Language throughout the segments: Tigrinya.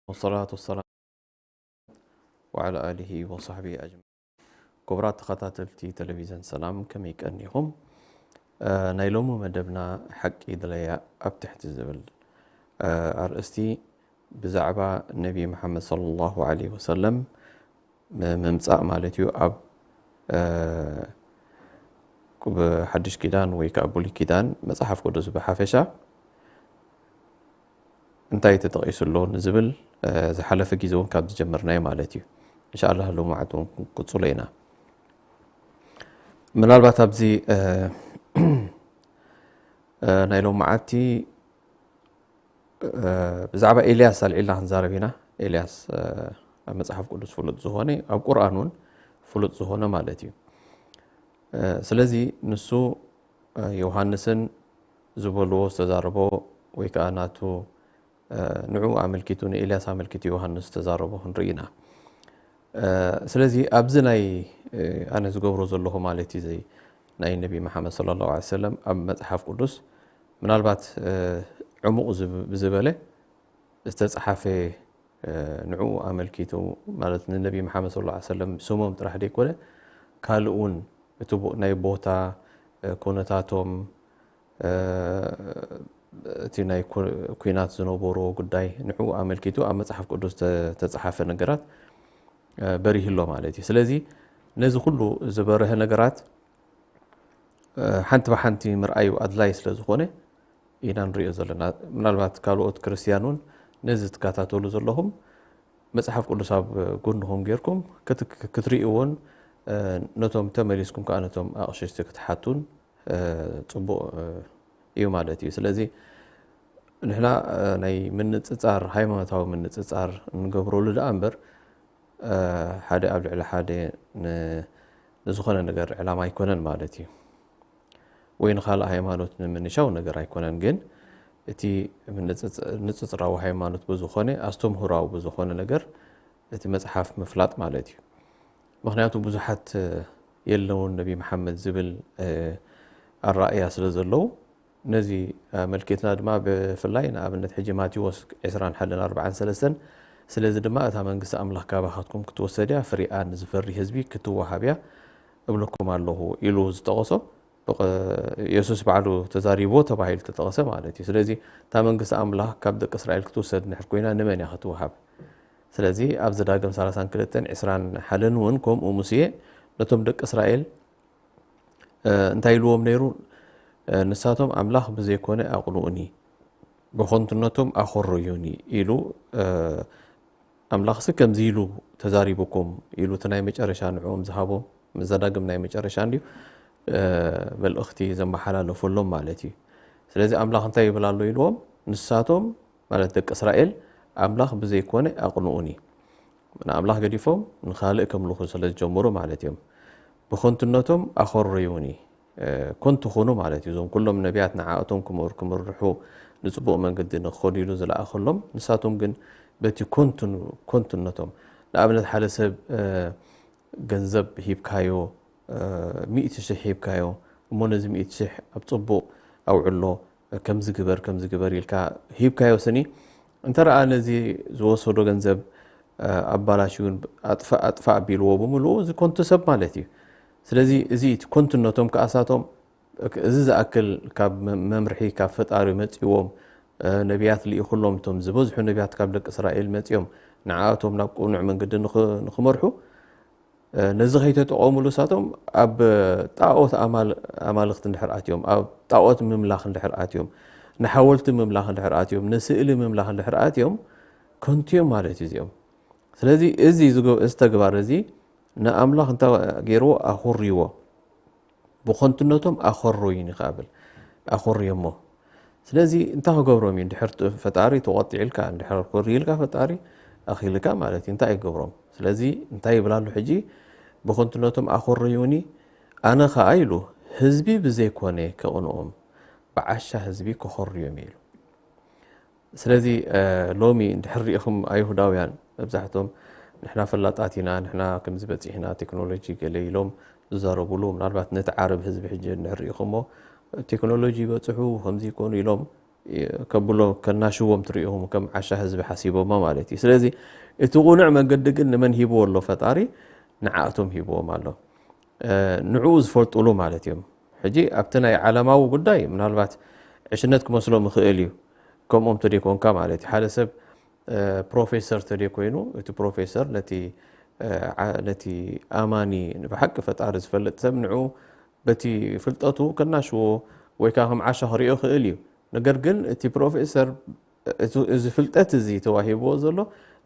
والصلاة والسلام وعلى آله وصحبه أجمعين. ክቡራት ተኸታተልቲ ቴሌቪዥን ሰላም፣ ከመይ ቀኒኹም? እ፣ ናይ ሎሚ መደብና ሓቂ ድለያ ኣብ ትሕቲ ዝብል፣ እ፣ ኣርእስቲ ብዛዕባ ነቢ መሓመድ ሰለላሁ ዐለይሂ ወሰለም ም-፣ ምምጻእ ማለት እዩ። ኣብ፣ እ፣ ብ-፣ ሓድሽ ኪዳን ወይ ከዓ ብሉይ ኪዳን መጽሓፍ ቅዱስ ብሓፈሻ እንታይ ተጠቒሱ ኣሎ ንዝብል፣ እ፣ ዝሓለፈ ግዜ እውን ካብ ዝጀመርናዮ ማለት እዩ። እንሻኣላህ ሎማዓንቲ እውን ክንቅጽሎ ኢና። ምናልባት ኣብዚ፣ እ፣ እ፣ ናይ ሎማዓንቲ፣ እ፣ ብዛዕባ ኤልያስ ኣልዒልና ክንዛረብ ኢና። ኤልያስ፣ እ፣ ኣብ መጽሓፍ ቅዱስ ፍሉጥ ዝኾነ፣ ኣብ ቁርኣን እውን ፍሉጥ ዝኾነ ማለት እዩ። እ፣ ስለዚ ንሱ፣ እ፣ ዮሃንስን ዝበልዎ ዝተዛረቦ ወይ ከዓ ናቱ፣ እ፣ ንዕኡ ኣመልኪቱ፣ ንኤልያስ ኣመልኪቱ ዮሃንስ ዝተዛረቦ ክንርኢ ኢና። እ፣ ስለዚ ኣብዚ ናይ፣ እ፣ ኣነ ዝገብሮ ዘለኹ ማለት እዩ፣ ዘይ ናይ ነቢ መሓመድ ሰለላሁ ዐለይሂ ወሰለም ኣብ መጽሓፍ ቅዱስ ምናልባት፣ እ፣ ዕሙቕ ዝብ-፣ ብዝበለ ዝተጻሓፈ፣ እ፣ ንዕኡ ኣመልኪቱ ማለት ንነቢ መሓመድ ሰለላሁ ዐለይሂ ወሰለም ስሞም ጥራሕ ደይኮነ ካልእ እውን እቲ ቦ-፣ ናይ ቦታ፣ እ፣ ኩነታቶም፣ እ፣ እቲ ናይ ኩ-፣ ኲናት ዝነበሮ ጉዳይ ንዕኡ ኣመልኪቱ ኣብ መጽሓፍ ቅዱስ ተ-፣ ተጻሓፈ ነገራት፣ እ፣ በሪሁ ኣሎ ማለት እዩ። ስለዚ ነዚ ኩሉ ዝበረሀ ነገራት፣ እ፣ ሓንቲ ብሓንቲ ምርኣዩ ኣድላይ ስለ ዝኾነ ኢና ንሪኦ ዘለና። ምናልባት ካልኦት ክርስትያን እውን ነዚ ትከታተሉ ዘለኹም መጽሓፍ ቅዱስ ኣብ ጎንኹም ጌርኩም ክት-፣ ክትርእይዎን፣ እ፣ ነቶም ተመሊስኩም ከኣ ነቶም ኣቕሽሽቲ ክትሓቱን፣ እ፣ ጽቡቕ፣ እ፣ እዩ ማለት እዩ። ስለዚ ንሕና፣ እ፣ ናይ ምንጽጻር፣ ሃይማኖታዊ ምንጽጻር እንገብረሉ ደኣ እምበር፣ እ፣ ሓደ ኣብ ልዕሊ ሓደ ን-፣ ንዝኾነ ነገር ዕላማ ኣይኮነን ማለት እዩ። ወይ ንኻልእ ሃይማኖት ንምንሻው ነገር ኣይኮነን፣ ግን እቲ ምንጽጽ-፣ ንጽጽራዊ ሃይማኖት ብዝኾነ፣ ኣስተምህሮኣዊ ብዝኾነ ነገር እቲ መጽሓፍ ምፍላጥ ማለት እዩ። ምኽንያቱ ብዙሓት፣ እ፣ የለውን ነቢ መሓመድ ዝብል፣ እ፣ ኣረኣእያ ስለ ዘለዉ፣ ነዚ ኣመልኪትና ድማ ብፍላይ ንኣብነት ሕጂ ማቴዎስ ዕስራን ሓደን ኣርብዓን ሰለስተን፣ ስለዚ ድማ እታ መንግስቲ ኣምላኽ ካባኻትኩም ክትወሰድ እያ፣ ፍሪኣ ንዝፈሪ ህዝቢ ክትወሃብ እያ እብለኩም ኣለኹ ኢሉ ዝጠቐሶ፣ ብቐ-፣ የሱስ ባዕሉ ተዛሪብዎ ተባሂሉ ተጠቐሰ ማለት እዩ። ስለዚ እታ መንግስቲ ኣምላኽ ካብ ደቂ እስራኤል ክትውሰድ እንድሕር ኮይና ንመን እያ ክትወሃብ? ስለዚ ኣብ ዘዳግም ሰላሳን ክልተን ዕስራን ሓደን እውን ከምኡ ሙሴ ነቶም ደቂ እስራኤል፣ እ፣ እንታይ ኢልዎም ነይሩ? እ፣ ንሳቶም ኣምላኽ ብዘይኮነ ኣቕንኡኒ፣ ብኸንቱነቶም ኣኾረዩኒ ኢሉ፣ እ፣ ኣምላኽሲ ከምዚ ኢሉ ተዛሪቡኩም ኢሉ እቲ ናይ መጨረሻ ንዕኦም ዝሃቦም ዘዳግም ናይ መጨረሻ እንድዩ፣ እ፣ መልእኽቲ ዘመሓላለፈሎም ማለት እዩ። ስለዚ ኣምላኽ እንታይ ይብል ኣሎ ኢልዎም? ንሳቶም ማለት ደቂ እስራኤል ኣምላኽ ብዘይኮነ ኣቕንኡኒ። ንኣምላኽ ገዲፎም ንኻልእ ከምልኹ ስለ ዝጀመሩ ማለት እዮም። ብኸንቱነቶም ኣኾረዩኒ፣ እ፣ ከንቱ ኹኑ ማለት እዩ። እዞም ኩሎም ነቢያት ንዓኣቶም ክመር-፣ ክመርሑ ንጽቡቕ መንገዲ ንኽኸዱ ኢሉ ዝለኣኸሎም፣ ንሳቶም ግን በቲ ከንቱ-፣ ከንቱነቶም፣ ንኣብነት ሓደ ሰብ፣ እ፣ ገንዘብ ሂብካዮ፣ እ፣ ሚእቲ ሽሕ ሂብካዮ፣ እሞ ነዚ ሚእቲ ሽሕ ኣብ ጽቡቕ ኣውዕሎ፣ ከምዚ ግበር፣ ከምዚ ግበር ኢልካ ሂብካዮ ስኒ፣ እንተ ረኣ ነዚ ዝወሰዶ ገንዘብ ኣባላሽውን ኣጥፋእ ኣጥፋእ ኣቢልዎ ብምልኡ፣ እዚ ኮንቱ ሰብ ማለት እዩ። ስለዚ እዚ እቲ ኮንቱነቶም ከኣሳቶም እዚ ዝኣክል ካብ መምርሒ ካብ ፈጣሪ መፂዎም፣ ነቢያት ልኢኹሎም፣ እቶም ዝበዝሑ ነቢያት ካብ ደቂ እስራኤል መፂኦም ንዓኣቶም ናብ ቅኑዕ መንገዲ ንኽመርሑ፣ ነዚ ከይተጠቐሙሉ እሳቶም ኣብ ጣኦት ኣማልኽቲ እንድሕር ኣትዮም፣ ኣብ ጣኦት ምምላኽ እንድሕር ኣትዮም፣ ንሓወልቲ ምምላኽ እንድሕር ኣትዮም፣ ንስእሊ ምምላኽ እንድሕር ኣትዮም፣ ከንቱ እዮም ማለት እዩ እዚኦም። ስለዚ እዚ እዚ ተግባር እዚ ንኣምላኽ እንታይ ገይርዎ? ኣኹርይዎ። ብኸንቱነቶም ኣኾረዩኒ ከብል ኣኾርዮሞ። ስለዚ እንታይ ክገብሮም እዩ? እንድሕር ፈጣሪ ተቆጢዕልካ፣ እንድሕር ኮርይልካ ፈጣሪ ኣኺልካ ማለት እዩ። እንታይ ይገብሮም? ስለዚ እንታይ ይብል ኣሎ ሕጂ? ብኸንቱነቶም ኣኾረዩኒ፣ ኣነ ኸኣ ኢሉ ህዝቢ ብዘይኮነ ከቕንኦም፣ ብዓሻ ህዝቢ ከኾርዮም ኢሉ። ስለዚ ሎሚ እንድሕር ሪኢኹም ኣይሁዳውያን መብዛሕቶም ንሕና ፈላጣት ኢና፣ ንሕና ከምዚ በፂሕና ቴክኖሎጂ ገለ ኢሎም ዝዛረቡሉ፣ ምናልባት ነቲ ዓረብ ህዝቢ ሕጂ እንድሕር ሪኢኹሞ ቴክኖሎጂ ይበፅሑ ከምዚ ይኮኑ ኢሎም ከብሎ ከናሽዎም ትሪኢኹም ከም ዓሻ ህዝቢ ሓሲቦማ ማለት እዩ። ስለዚ እቲ ቁኑዕ መንገዲ ግን ንመን ሂብዎ ኣሎ ፈጣሪ? ንዓእቶም ሂብዎም ኣሎ። ንዕኡ ዝፈልጡሉ ማለት እዮም። ሕጂ ኣብቲ ናይ ዓለማዊ ጉዳይ ምናልባት ዕሽነት ክመስሎም ይኽእል እዩ። ከምኦም ተደይኮንካ ማለት እዩ። ሓደ ሰብ ፕሮፌሰር ተደይኮይኑ እቲ ፕሮፌሰር ነቲ ነቲ ኣማኒ ብሓቂ ፈጣሪ ዝፈልጥ ሰብ ንዑ በቲ ፍልጠቱ ከናሽዎ ወይ ከዓ ከም ዓሻ ክሪኦ ይኽእል እዩ። ነገር ግን እቲ ፕሮፌሰር እዚ ፍልጠት እዚ ተዋሂብዎ ዘሎ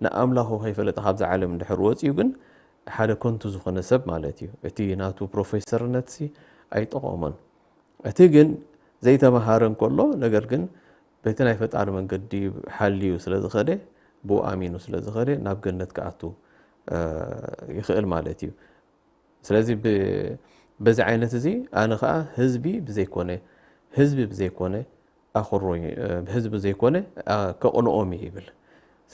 ንኣምላኹ ከይፈለጠ ካብዛ ዓለም እንድሕር ወፂኡ ግን ሓደ ከንቱ ዝኾነ ሰብ ማለት እዩ። እቲ ናቱ ፕሮፌሰርነት ሲ ኣይጠቐሞን። እቲ ግን ዘይተምሃረ እንከሎ ነገር ግን በቲ ናይ ፈጣሪ መንገዲ ሓልዩ ስለ ዝኸደ ብኡ ኣሚኑ ስለ ዝኸደ ናብ ገነት ክኣቱ ይኽእል ማለት እዩ። ስለዚ በዚ ዓይነት እዚ ኣነ ከዓ ህዝቢ ብዘይኮነ ህዝቢ ብዘይኮነ ኣኽሮ ህዝቢ ዘይኮነ ከቕንኦም እየ ይብል።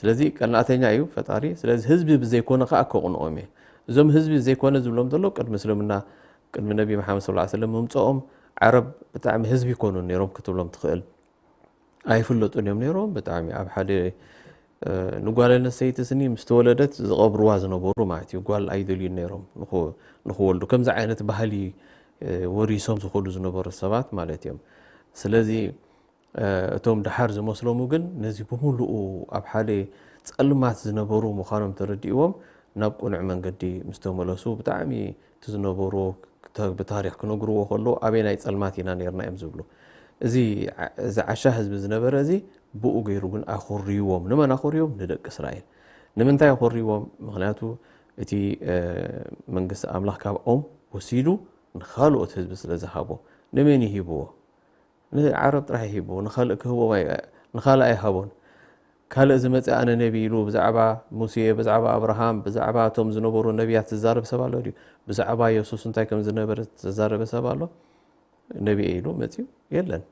ስለዚ ቀናእተኛ እዩ ፈጣሪ። ስለዚ ህዝቢ ብዘይኮነ ከዓ ከቕንኦም እየ። እዞም ህዝቢ ዘይኮነ ዝብሎም ዘሎ ቅድሚ እስልምና ቅድሚ ነቢ መሓመድ ስለ ሰለም ምምፅኦም ዓረብ ብጣዕሚ ህዝቢ ይኮኑ ነይሮም ክትብሎም ትኽእል። ኣይፍለጡን እዮም ነይሮም። ብጣዕሚ ኣብ ሓደ ንጓል ኣነስተይቲ ስኒ ምስ ተወለደት ዝቐብርዋ ዝነበሩ ማለት እዩ። ጓል ኣይደልዩን ነይሮም ንኽወልዱ። ከምዚ ዓይነት ባህሊ ወሪሶም ዝኸዱ ዝነበሩ ሰባት ማለት እዮም። ስለዚ እቶም ደሓር ዝመስሎሙ ግን ነዚ ብምሉኡ ኣብ ሓደ ጸልማት ዝነበሩ ምዃኖም ተረዲእዎም ናብ ቅኑዕ መንገዲ ምስ ተመለሱ ብጣዕሚ እቲ ዝነበርዎ ብታሪኽ ክነግርዎ ከለዉ ኣበየናይ ጸልማት ኢና ነርና እዮም ዝብሉ። እዚ እዚ ዓሻ ህዝቢ ዝነበረ እዚ ብኡ ገይሩ ግን ኣኾርይዎም። ንመን ኣኾርይዎም? ንደቂ እስራኤል። ንምንታይ ኣኾርይዎም? ምኽንያቱ እቲ መንግስቲ ኣምላኽ ካብኦም ወሲዱ ንኻልኦት ህዝቢ ስለ ዝሃቦ። ንመን ይሂብዎ? ንዓረብ ጥራሕ ይሂብዎ፣ ንኻልእ ክህቦም ኣይ- ንኻልእ ኣይሃቦን። ካልእ ዝመጽእ ኣነ ነቢ ኢሉ ብዛዕባ ሙሴ፣ ብዛዕባ ኣብርሃም፣ ብዛዕባ እቶም ዝነበሩ ነቢያት ዝዛረብ ሰብ ኣሎ ድዩ? ብዛዕባ የሱስ እንታይ ከም ዝነበረ ዝዛረበ ሰብ ኣሎ? ነቢ ኢሉ መጽዩ የለን።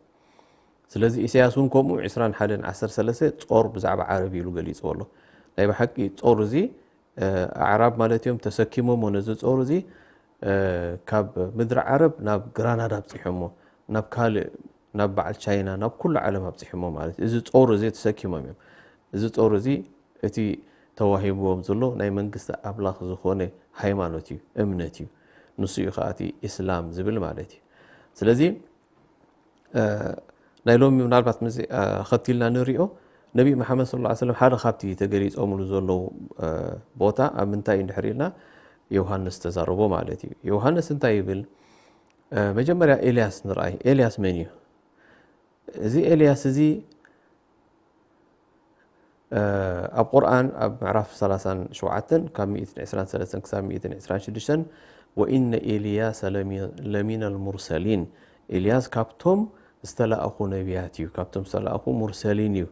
ስለዚ ኢሳያስ እውን ከምኡ ዕስራን ሓደን ዓሰርተ ሰለስተ ጾር ብዛዕባ ዓረብ ኢሉ ገሊጽዎ ኣሎ። ናይ ብሓቂ ጾር እዚ ኣዕራብ ማለት እዮም ተሰኪሞሞ ነዚ ጾር እዚ ካብ ምድሪ ዓረብ ናብ ግራናዳ ኣብፂሖሞ ናብ ካልእ ናብ በዓል ቻይና ናብ ኩሉ ዓለም ኣብፂሖሞ ማለት እዩ። እዚ ጾር እዚ ተሰኪሞም እዮም። እዚ ጾር እዚ እቲ ተዋሂብዎም ዘሎ ናይ መንግስቲ ኣምላኽ ዝኾነ ሃይማኖት እዩ፣ እምነት እዩ። ንሱ እዩ ከዓ እቲ ኢስላም ዝብል ማለት እዩ። ስለዚ ናይ ሎሚ ምናልባት ምስ ኸቲልና ንሪኦ ነቢ መሓመድ ስለ ሰለም ሓደ ካብቲ ተገሊፆምሉ ዘለዉ ቦታ ኣብ ምንታይ እዩ እንድሕር ኢልና ዮሃንስ ተዛረቦ ማለት እዩ። ዮሃንስ እንታይ ይብል? መጀመርያ ኤልያስ ንርኣይ። ኤልያስ መን እዩ? እዚ ኤልያስ እዚ ኣብ ቁርኣን ኣብ ምዕራፍ ሰላሳን ሸውዓተን ካብ ሚእትን ዕስራን ሰለስተን ክሳብ ሚእትን ዕስራን ሽዱሽተን ወኢነ ኤልያሰ ለሚነል ሙርሰሊን፣ ኤልያስ ካብቶም ዝተላእኹ ነቢያት እዩ፣ ካብቶም ዝተላእኹ ሙርሰሊን እዩ፣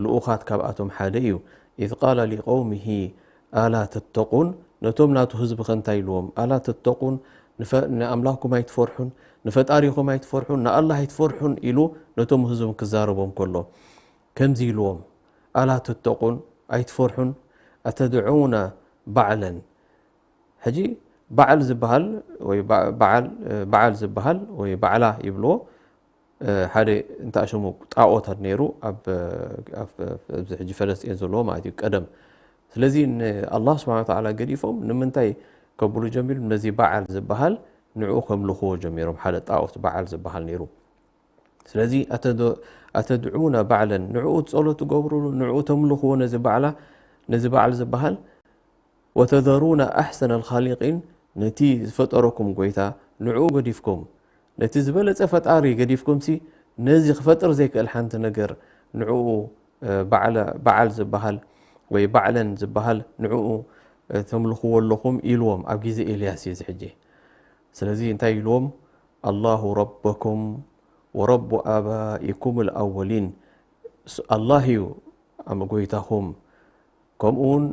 ልኡኻት ካብኣቶም ሓደ እዩ። ኢዝ ቃለ ሊቀውሚሂ ኣላ ተተቁን፣ ነቶም ናቱ ህዝቢ ከ እንታይ ኢልዎም? ኣላ ተተቁን፣ ንኣምላኽኩም ኣይትፈርሑን? ንፈጣሪኹም ኣይትፈርሑን? ንኣላህ ኣይትፈርሑን? ኢሉ ነቶም ህዝቦም ክዛረቦም ከሎ ከምዚ ኢልዎም፣ ኣላ ተተቁን፣ ኣይትፈርሑን? ኣተድዑነ ባዕለን። ሕጂ ባዕል ዝበሃል ወይ በዓል ዝበሃል ወይ ባዕላ ይብልዎ ሓደ እንተኣሸሙ ጣዖት ነይሩ ኣብ ኣብዚ ሕጂ ፈለስጢን ዘለዎ ማለት እዩ ቀደም። ስለዚ ንኣላህ ስብሓን ወተዓላ ገዲፎም ንምንታይ ከብሉ ጀሚሩ? ነዚ በዓል ዝበሃል ንዕኡ ከምልኽዎ ጀሚሮም። ሓደ ጣዖት በዓል ዝበሃል ነይሩ። ስለዚ ኣተድዑነ ባዕለን፣ ንዕኡ ጸሎት ትገብሩሉ፣ ንዕኡ ተምልኽዎ ነዚ በዓላ፣ ነዚ በዓል ዝበሃል ወተዘሩነ ኣሕሰነ ልኻሊቂን፣ ነቲ ዝፈጠረኩም ጎይታ ንዕኡ ገዲፍኩም፣ ነቲ ዝበለጸ ፈጣሪ ገዲፍኩምሲ ነዚ ክፈጥር ዘይክእል ሓንቲ ነገር ንዕኡ በዓል ዝበሃል ወይ ባዕለን ዝበሃል ንዕኡ ተምልኽዎ ኣለኹም ኢልዎም ኣብ ግዜ ኤልያስ እዩ እዚ ሕጂ። ስለዚ እንታይ ኢልዎም? ኣላሁ ረበኩም ወረቡ ኣባኢኩም ልኣወሊን፣ ኣላህ እዩ ጎይታኹም፣ ከምኡ እውን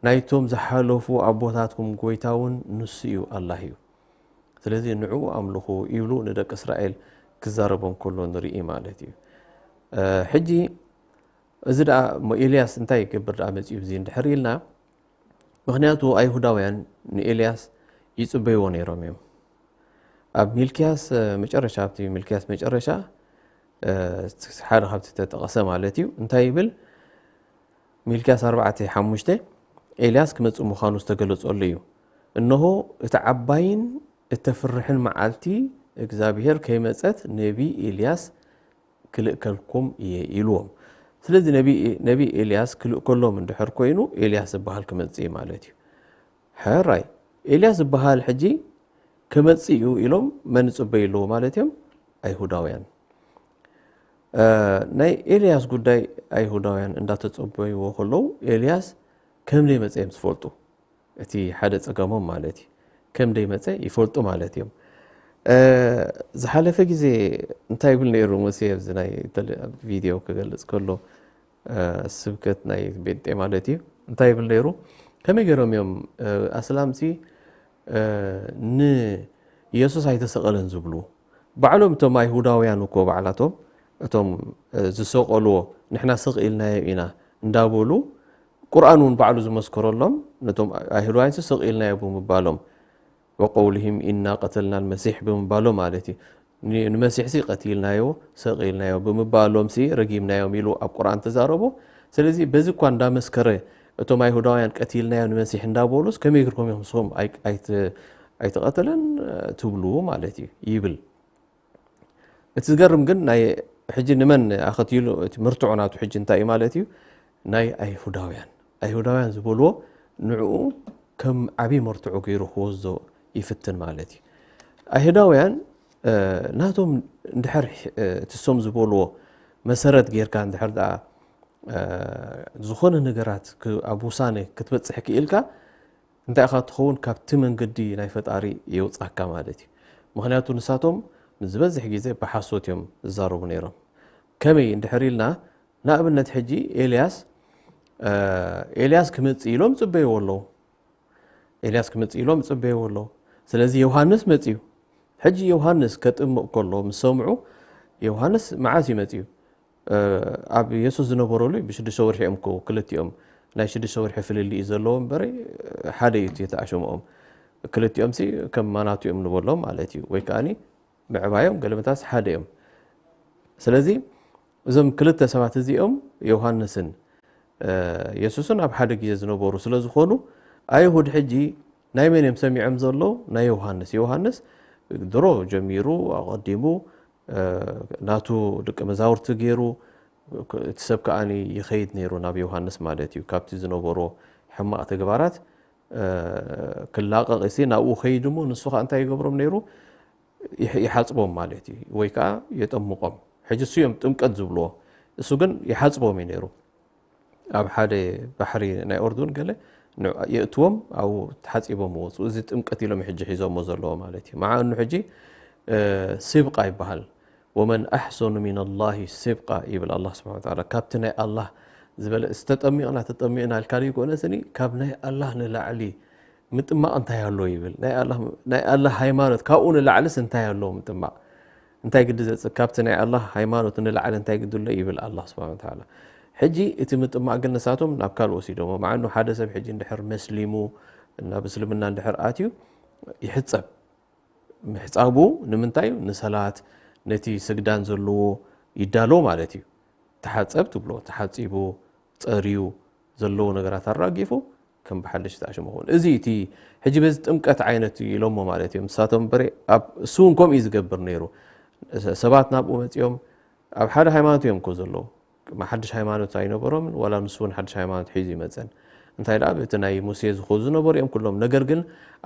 ናይቶም ዝሓለፉ ኣቦታትኩም ጎይታ እውን ንሱ እዩ፣ ኣላህ እዩ። ስለዚ ንዕኡ ኣምልኹ ይብሉ ንደቂ እስራኤል ክዛረቦም ከሎ ንርኢ ማለት እዩ። ሕጂ እዚ ደኣ እሞ ኤልያስ እንታይ ይገብር ደኣ መጺኡ እዚ እንድሕር ኢልና፣ ምኽንያቱ ኣይሁዳውያን ንኤልያስ ይጽበይዎ ነይሮም እዮም። ኣብ ሚልክያስ መጨረሻ ኣብቲ ሚልክያስ መጨረሻ ሓደ ካብቲ ተጠቐሰ ማለት እዩ እንታይ ይብል? ሚልክያስ ኣርባዕተ ሓሙሽተ ኤልያስ ክመጽእ ምዃኑ ዝተገለጸሉ እዩ። እንሆ እቲ ዓባይን እተፍርሕን መዓልቲ እግዚኣብሔር ከይመጸት ነቢ ኤልያስ ክልእከልኩም እየ ኢልዎም። ስለዚ ነቢ ኤልያስ ክልእከሎም እንድሕር ኮይኑ ኤልያስ ዝበሃል ክመጽእ እዩ ማለት እዩ። ሕራይ ኤልያስ ዝበሃል ሕጂ ክመጽእ እዩ ኢሎም መን ይጽበዩ ኣለዉ ማለት እዮም? ኣይሁዳውያን። ናይ ኤልያስ ጉዳይ ኣይሁዳውያን እንዳተጸበይዎ ከለዉ ኤልያስ ከም ዘይመጸ እዮም ዝፈልጡ። እቲ ሓደ ጸገሞም ማለት እዩ። ከም ዘይመጸ ይፈልጡ ማለት እዮም። ዝሓለፈ ግዜ እንታይ ይብል ነይሩ ሙሴ ኣብዚ ናይ ቪድዮ ክገልጽ ከሎ ስብከት ናይ ቤንጤ ማለት እዩ እንታይ ይብል ነይሩ? ከመይ ገይሮም እዮም ኣስላምሲ ንኢየሱስ ኣይተሰቐለን ዝብሉ? ባዕሎም እቶም ኣይሁዳውያን እኮ ባዕላቶም እቶም ዝሰቐልዎ ንሕና ስቕ ኢልናዮ ኢና እንዳበሉ ቁርኣን እውን ባዕሉ ዝመስከረሎም ነቶም ኣይሁዳውያን ስቕ ኢልናዮ ብምባሎም ወቀውልህም ኢና ቀተልና ልመሲሕ ብምባሎም ማለት እዩ። ንመሲሕሲ ቀቲልናዮ ሰቒልናዮ ብምባሎምሲ ረጊምናዮም ኢሉ ኣብ ቁርኣን ተዛረቦ። ስለዚ በዚ እኳ እንዳመስከረ እቶም ኣይሁዳውያን ቀቲልናዮ ንመሲሕ እንዳበሉስ ከመይ ግርኩም እዮም ንስኹም ኣይተቐተለን ትብሉ ማለት እዩ ይብል። እቲ ዝገርም ግን ናይ ሕጂ ንመን ኣኸትሉ እቲ ምርትዑ ናቱ ሕጂ እንታይ እዩ ማለት እዩ? ናይ ኣይሁዳውያን ኣይሁዳውያን ዝበልዎ ንዕኡ ከም ዓብዪ መርትዑ ገይሩ ክወስዶ ይፍትን ማለት እዩ። ኣይሁዳውያን ናቶም እንድሕር እቲ እሶም ዝበልዎ መሰረት ጌርካ እንድሕር ደኣ ዝኾነ ነገራት ኣብ ውሳነ ክትበፅሕ ክኢልካ እንታይ ኢኻ ትኸውን? ካብቲ መንገዲ ናይ ፈጣሪ የውፃካ ማለት እዩ። ምክንያቱ ንሳቶም ዝበዝሕ ግዜ ብሓሶት እዮም ዝዛረቡ ነይሮም። ከመይ እንድሕር ኢልና ንኣብነት ሕጂ ኤልያስ ኤልያስ ክመፅእ ኢሎም ይፅበይዎ ኣለዉ። ኤልያስ ክመፅእ ኢሎም ይፅበይዎ ኣለዉ። ስለዚ ዮሃንስ መፅዩ። ሕጂ ዮሃንስ ከጥምቕ ከሎ ምስ ሰምዑ ዮሃንስ መዓስ እዩ መፅዩ? ኣብ የሱስ ዝነበረሉ ብሽዱሽተ ወርሒ እዮም እኮ ክልቲኦም ናይ ሽዱሽተ ወርሒ ፍልልይ እዩ ዘለዎ እምበር ሓደ እዩ እቲ ተኣሸምኦም። ክልቲኦም ሲ ከም ማናቱ እዮም ንበሎም ማለት እዩ ወይ ከዓኒ ምዕባዮም ገለመታስ ሓደ እዮም። ስለዚ እዞም ክልተ ሰባት እዚኦም ዮሃንስን የሱስን ኣብ ሓደ ግዜ ዝነበሩ ስለ ዝኾኑ ኣይሁድ ሕጂ ናይ መን እዮም ሰሚዖም ዘለዉ? ናይ ዮሃንስ። ዮሃንስ ድሮ ጀሚሩ ኣቐዲሙ ናቱ ደቂ መዛውርቲ ገይሩ እቲ ሰብ ከኣ ይኸይድ ነይሩ ናብ ዮሃንስ ማለት እዩ። ካብቲ ዝነበሮ ሕማቕ ተግባራት ክላቐቕ ሲ ናብኡ ከይዱ እሞ ንሱ ከኣ እንታይ ይገብሮም ነይሩ? ይሓጽቦም ማለት እዩ ወይ ከኣ የጠምቖም። ሕጂ እሱ እዮም ጥምቀት ዝብልዎ። እሱ ግን ይሓጽቦም እዩ ነይሩ። ኣብ ሓደ ባሕሪ ናይ ኦርዱን ገለ የእትዎም ኣብኡ ተሓጺቦም ወፁ። እዚ ጥምቀት ኢሎም ሕጂ ሒዞሞ ዘለዎ ማለት እዩ። መዓ እኑ ሕጂ ስብቃ ይበሃል። ወመን ኣሕሰኑ ሚን ኣላሂ ስብቃ ይብል ኣላህ ስብሓን ወተዓላ። ካብቲ ናይ ኣላህ ዝበለ ዝተጠሚቕና ተጠሚቕና ኢልካ ዘይኮነ ስኒ ካብ ናይ ኣላህ ንላዕሊ ምጥማቕ እንታይ ኣሎ ይብል። ናይ ኣላህ ሃይማኖት ካብኡ ንላዕልስ እንታይ ኣሎ ምጥማቕ? እንታይ ግዲ ዘጽ ካብቲ ናይ ኣላህ ሃይማኖት ንላዕሊ እንታይ ግዲ ኣሎ ይብል ኣላህ ስብሓን ወተዓላ። ሕጂ እቲ ምጥማቕ ግን ንሳቶም ናብ ካልእ ወሲዶሞ። መዓኑ ሓደ ሰብ ሕጂ እንድሕር መስሊሙ ናብ እስልምና እንድሕር ኣትዩ ይሕጸብ። ምሕጻቡ ንምንታይ እዩ? ንሰላት፣ ነቲ ስግዳን ዘለዎ ይዳሎ ማለት እዩ። ተሓጸብ ትብሎ፣ ተሓጺቡ፣ ጸርዩ፣ ዘለዎ ነገራት ኣራጊፉ ከም ብሓድሽ ተኣሽሙ ክኸውን። እዚ እቲ ሕጂ በዚ ጥምቀት ዓይነት እዩ ኢሎሞ ማለት እዮም። ንሳቶም በሬ ኣብ እሱ እውን ከምኡ እዩ ዝገብር ነይሩ። ሰባት ናብኡ መጺኦም ኣብ ሓደ ሃይማኖት እዮም እኮ ዘለዉ። ቅድሚ ሓድሽ ሃይማኖት ኣይነበሮምን፣ ዋላ ንሱ እውን ሓድሽ ሃይማኖት ሒዙ ይመጸን። እንታይ ደኣ፣ በቲ ናይ ሙሴ ዝኹ ዝነበሩ እዮም ኩሎም። ነገር ግን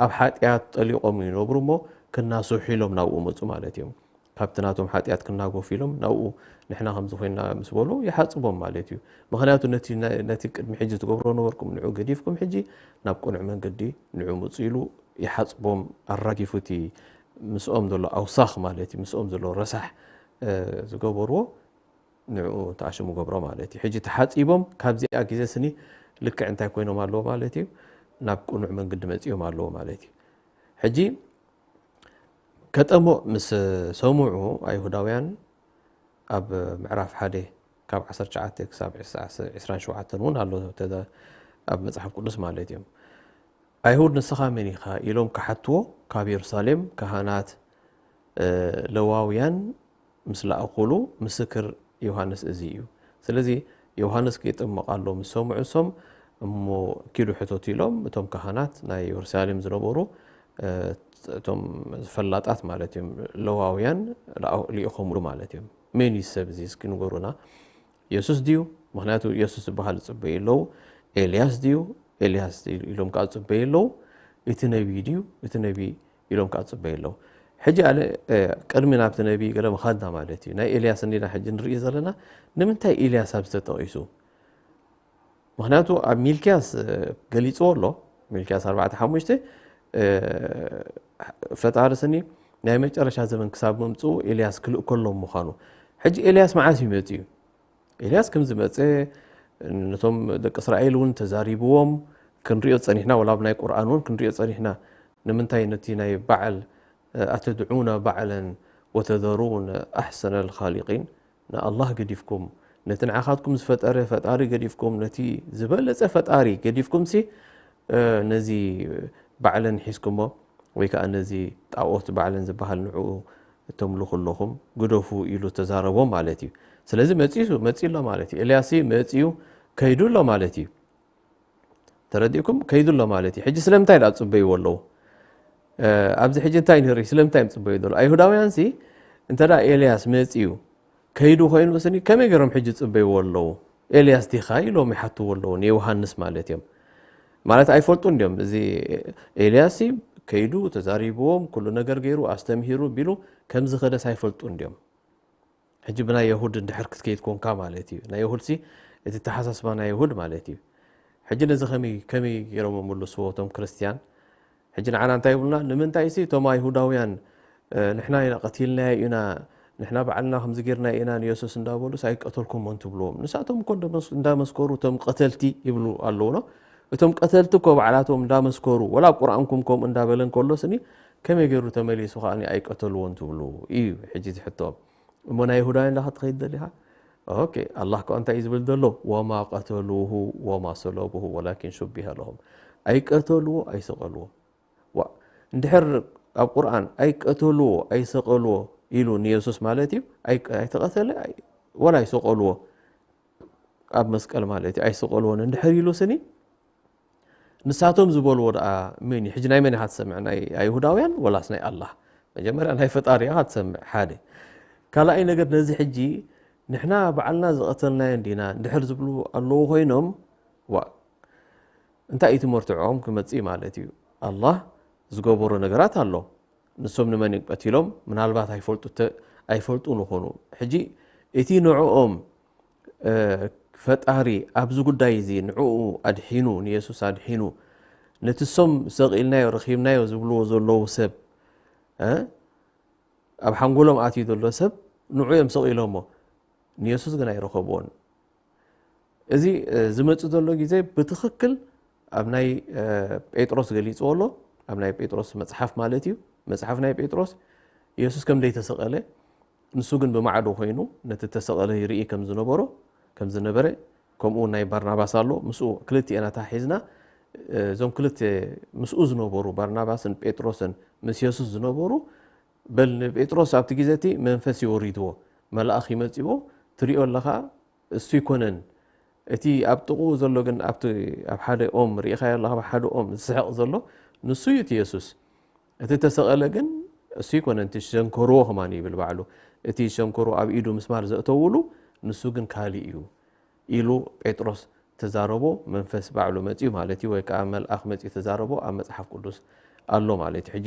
ኣብ ሓጢኣት ጠሊቖም ይነብሩ እሞ፣ ክናስሑ ኢሎም ናብኡ መጹ ማለት እዮም። ካብቲ ናቶም ሓጢኣት ክናገፉ ኢሎም ናብኡ፣ ንሕና ከምዚ ኮይና ምስ በሉ፣ ይሓጽቦም ማለት እዩ። ምኽንያቱ ነቲ፣ ነቲ ቅድሚ ሕጂ ትገብሮ ነበርኩም፣ ንዑ ገዲፍኩም፣ ሕጂ ናብ ቅኑዕ መንገዲ ንዑ ምጹ ኢሉ ይሓጽቦም፣ ኣራጊፉ እቲ ምስኦም ዘሎ ኣውሳኽ ማለት እዩ፣ ምስኦም ዘሎ ረሳሕ፣ እ፣ ዝገበርዎ ንዕኡ ተኣሽሙ ገብሮ ማለት እዩ። ሕጂ ተሓጺቦም ካብዚኣ ግዜ ስኒ ልክዕ እንታይ ኮይኖም ኣለዎ ማለት እዩ? ናብ ቅኑዕ መንገዲ መጺኦም ኣለዎ ማለት እዩ። ሕጂ ከጠምቕ ምስ ሰምዑ ኣይሁዳውያን ኣብ ምዕራፍ ሓደ ካብ ዓሰርተ ትሽዓተ ክሳብ ዕስራን ሸውዓተን እውን ኣሎ ተደ-፣ ኣብ መጽሓፍ ቅዱስ ማለት እዮም። ኣይሁድ ንስኻ መን ኢኻ? ኢሎም ክሓትዎ ካብ የሩሳሌም ካህናት፣ እ፣ ለዋውያን ምስ ለኣኹሉ ምስክር ዮሃንስ እዚ እዩ። ስለዚ ዮሃንስ ክጥምቕ ኣሎ ምስ ሰምዑ እሶም እሞ ኪዱ ሕተቱ ኢሎም እቶም ካህናት ናይ የሩሳሌም ዝነበሩ፣ እ፣ እቶም ፈላጣት ማለት እዮም ለዋውያን ልኣ-፣ ልኢኾምሉ ማለት እዮም። መን እዩ ሰብ እዚ እስኪ ንገሩና? የሱስ ድዩ? ምኽንያቱ የሱስ ዝበሃል ዝጽበዩ ኣለዉ። ኤልያስ ድዩ? ኤልያስ ኢሎም ከኣ ዝጽበዩ ኣለዉ። እቲ ነቢይ ድዩ? እቲ ነቢይ ኢሎም ከኣ ዝጽበዩ ኣለዉ። ሕጂ ኣነ፣ እ፣ ቅድሚ ናብቲ ነቢይ ገለ ምኻድና ማለት እዩ። ናይ ኤልያስ እንዲና ሕጂ ንርኢ ዘለና። ንምንታይ ኤልያስ ኣብዚ ተጠቒሱ? ምኽንያቱ ኣብ ሚልክያስ፣ እ፣ ገሊጽዎ ኣሎ። ሚልክያስ ኣርባዕተ ሓሙሽተ፣ እ፣ ፈጣሪ ስኒ ናይ መጨረሻ ዘመን ክሳብ ምምጽኡ ኤልያስ ክልእከሎም ምዃኑ። ሕጂ ኤልያስ መዓስ እዩ መጺኡ? ኤልያስ ከም ዝመጸ ነቶም ደቂ እስራኤል እውን ተዛሪብዎም ክንሪኦ ጸኒሕና፣ ወላ ኣብ ናይ ቁርኣን እውን ክንሪኦ ጸኒሕና። ንምንታይ ነቲ ናይ በዓል፣ ኣተድዑነ በዓለን ወተዘሩነ ኣሕሰነል ኻሊቂን፣ ንኣላህ ገዲፍኩም፣ ነቲ ንዓኻትኩም ዝፈጠረ ፈጣሪ ገዲፍኩም፣ ነቲ ዝበለጸ ፈጣሪ ገዲፍኩምሲ፣ እ፣ ነዚ በዓለን ሒዝኩሞ፣ ወይ ከኣ ነዚ ጣኦት በዓለን ዝበሃል ንዕኡ እተምልኹ ኣለኹም፣ ግደፉ ኢሉ ተዛረቦም ማለት እዩ። ስለዚ መጺኡ፣ መጺኡ ኣሎ ማለት እዩ። ኤልያስ መጺኡ ከይዱ ኣሎ ማለት እዩ። ተረዲእኩም? ከይዱ ኣሎ ማለት እዩ። ሕጂ ስለምንታይ ደኣ ዝጽበይዎ ኣለዉ? እ፣ ኣብዚ ሕጂ እንታይ ንርኢ? ስለምንታይ እዮም ዝጽበዩ ዘለዉ? ኣይሁዳውያንሲ እንተ ደኣ ኤልያስ መጺኡ ከይዱ ኮይኑ ስኒ ከመይ ገይሮም ሕጂ ዝጽበይዎ ኣለዉ? ኤልያስ ዲኻ ኢሎም ይሓትዎ ኣለዉ፣ ንዮሃንስ ማለት እዮም። ማለት ኣይፈልጡን ድዮም? እዚ ኤልያስሲ ከይዱ ተዛሪብዎም፣ ኩሉ ነገር ገይሩ፣ ኣስተምሂሩ ቢሉ ከም ዝኸደስ ኣይፈልጡን ድዮም? ሕጂ ብናይ የሁድ እንድሕር ክትከይድ ኮንካ ማለት እዩ። ናይ የሁድሲ እቲ ተሓሳስባ ናይ የሁድ ማለት እዩ። ሕጂ ነዚ ከመይ፣ ከመይ ገይሮም ይምልስዎ እቶም ክርስትያን? ሕጂ ንዓና እንታይ ይብሉና? ንምንታይሲ እቶም ኣይሁዳውያን፣ እ፣ ንሕና ኢና ቀቲልናዮ ኢና፣ ንሕና ባዕልና ከምዚ ጌርናዮ ኢና ንየሱስ እንዳበሉስ ኣይቀተልኩሞን ትብልዎም? ንሳቶም እኮ እንደመስ-፣ እንዳመስከሩ እቶም ቀተልቲ ይብሉ ኣለዉ፣ ኖ? እቶም ቀተልቲ እኮ ባዕላቶም እንዳመስከሩ፣ ወላ ኣብ ቁርኣንኩም ከምኡ እንዳበለ እንከሎ ስኒ፣ ከመይ ገይሩ ተመሊሱ ከኣ ኣይቀተልዎን ትብሉ? እዩ ሕጂ ዝሕቶም። እሞ ናይ ይሁዳውያን ዳኻ ትኸይድ ደሊኻ? ኦኬ፣ ኣላህ ከኣ እንታይ እዩ ዝብል ዘሎ? "ወማ ቀተሉሁ ወማ ሰለቡሁ ወላኪን ሹቢሀ ለሁም።" ኣይቀተልዎ፣ ኣይሰቐልዎ። ዋ፣ እንድሕር ኣብ ቁርኣን "ኣይቀተልዎ፣ ኣይሰቐልዎ" ኢሉ ንየሱስ ማለት እዩ፣ ኣይ-፣ ኣይተቐተለ፣ ኣይ-፣ ወላ ኣይሰቐልዎ ኣብ መስቀል ማለት እዩ፣ ኣይሰቐልዎን እንድሕር ኢሉ ስኒ፣ ንሳቶም ዝበልዎ ደኣ መን እዩ? ሕጂ ናይ መን ኢኻ ትሰምዕ? ናይ ኣይሁዳውያን ወላስ ናይ ኣላህ? መጀመርያ ናይ ፈጣሪ ኢኻ ትሰምዕ፣ ሓደ። ካልኣይ ነገር ነዚ ሕጂ ንሕና ባዕልና ዝቐተልናዮ እንዲና እንድሕር ዝብሉ ኣለዉ ኮይኖም፣ ዋ፣ እንታይ እዩ ትመርትዖም ክመጽእ ማለት እዩ? ኣላህ ዝገበሮ ነገራት ኣሎ። ንሶም ንመን እዮም ቀቲሎም? ምናልባት ኣይፈልጡ ተ-፣ ኣይፈልጡ ንኾኑ። ሕጂ እቲ ንዕኦም፣ እ፣ ፈጣሪ ኣብዚ ጉዳይ እዚ ንዕኡ ኣድሒኑ፣ ንየሱስ ኣድሒኑ፣ ነቲ ሶም ሰቒልናዮ፣ ረኺብናዮ ዝብልዎ ዘለዉ ሰብ፣ እ፣ ኣብ ሓንጎሎም ኣትዩ ዘሎ ሰብ ንዕኡ እዮም ሰቒሎሞ። ንየሱስ ግን ኣይረኸብዎን። እዚ፣ እ፣ ዝመጽእ ዘሎ ግዜ ብትኽክል ኣብ ናይ፣ እ፣ ጴጥሮስ ገሊጽዎ ኣሎ። ኣብ ናይ ጴጥሮስ መጽሓፍ ማለት እዩ። መጽሓፍ ናይ ጴጥሮስ የሱስ ከም ዘይተሰቐለ፣ ንሱ ግን ብማዕዶ ኮይኑ ነቲ ተሰቐለ ይርኢ ከም ዝነበሮ፣ ከም ዝነበረ፣ ከምኡ እውን ናይ ባርናባስ ኣሎ። ምስኡ ክልቲኤና ተታሒዝና፣ እ፣ እዞም ክልተ ምስኡ ዝነበሩ፣ ባርናባስን ጴጥሮስን ምስ የሱስ ዝነበሩ፣ በል ንጴጥሮስ ኣብቲ ግዜ እቲ መንፈስ እዩ ወሪድዎ፣ መልኣኽ ይመጽዎ፣ ትሪኦ ኣለኻ፣ እሱ ይኮነን። እቲ ኣብ ጥቕኡ ዘሎ ግን ኣብቲ ኣብ ሓደ ኦም ርኢኻዮ ኣለኻ፣ ኣብ ሓደ ኦም ዝስሕቕ ዘሎ ንሱ እዩ እቲ የሱስ። እቲ ተሰቐለ ግን እሱ ይኮነን፣ እቲ ሸንኮርዎ ከማን ይብል ባዕሉ። እቲ ሸንኮርዎ ኣብ ኢዱ ምስማር ዘእተውሉ ንሱ ግን ካልእ እዩ ኢሉ ጴጥሮስ ተዛረቦ፣ መንፈስ ባዕሉ መጺኡ ማለት እዩ፣ ወይ ከዓ መልኣኽ መጺኡ ተዛረቦ ኣብ መጽሓፍ ቅዱስ ኣሎ ማለት እዩ። ሕጂ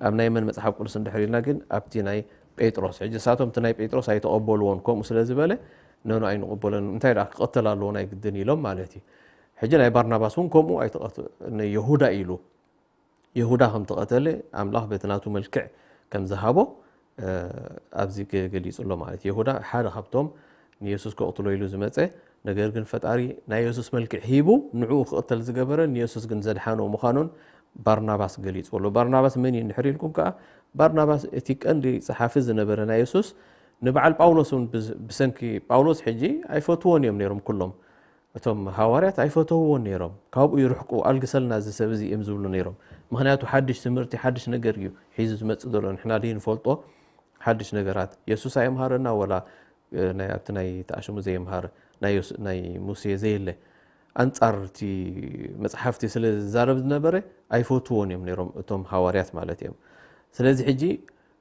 ኣብ ናይ መን መጽሓፍ ቅዱስ እንድሕር ኢልና ግን ኣብቲ ናይ ጴጥሮስ። ሕጂ እሳቶም እቲ ናይ ጴጥሮስ ኣይተቐበልዎን፣ ከምኡ ስለ ዝበለ ነኑ ኣይንቕበሎን፣ እንታይ ደኣ ክቐተል ኣለዎ ናይ ግድን ኢሎም ማለት እዩ። ሕጂ ናይ ባርናባስ እውን ከምኡ ኣይተቐት-፣ ንየሁዳ ኢሉ የሁዳ ከም ተቐተለ ኣምላኽ በቲ ናቱ መልክዕ ከም ዝሃቦ ኣብዚ ገሊጹ ኣሎ ማለት እዩ። የሁዳ ሓደ ካብቶም ንየሱስ ከቕትሎ ኢሉ ዝመጸ፣ ነገር ግን ፈጣሪ ናይ የሱስ መልክዕ ሂቡ ንዕኡ ክቕተል ዝገበረ ንየሱስ ግን ዘድሓኖ ምዃኑን ባርናባስ ገሊጹ ኣሎ። ባርናባስ መን እዩ እንድሕር ኢልኩም ከኣ፣ ባርናባስ እቲ ቀንዲ ጸሓፊ ዝነበረ ናይ የሱስ፣ ንበዓል ጳውሎስ እውን ብዝ-፣ ብሰንኪ ጳውሎስ ሕጂ ኣይፈትዎን እዮም ነይሮም ኩሎም። እቶም ሃዋርያት ኣይፈተውዎን ነይሮም። ካብኡ ይርሕቁ፣ "ኣልግሰልና እዚ ሰብ እዚ" እዮም ዝብሉ ነይሮም። ምኽንያቱ ሓድሽ ትምህርቲ፣ ሓድሽ ነገር እዩ ሒዙ ዝመጽእ ዘሎ። ንሕና ደይ ንፈልጦ ሓድሽ ነገራት። የሱስ ኣየምሃረና ወላ፣ እ፣ ናይ፣ ኣብቲ ናይ ተኣሽሙ ዘየምሃረ፣ ናይ ዮስ-፣ ናይ ሙሴ ዘየለ፣ ኣንጻር እቲ መጽሓፍቲ ስለ ዝዛረብ ዝነበረ ኣይፈትዎን እዮም ነይሮም እቶም ሃዋርያት ማለት እዮም። ስለዚ ሕጂ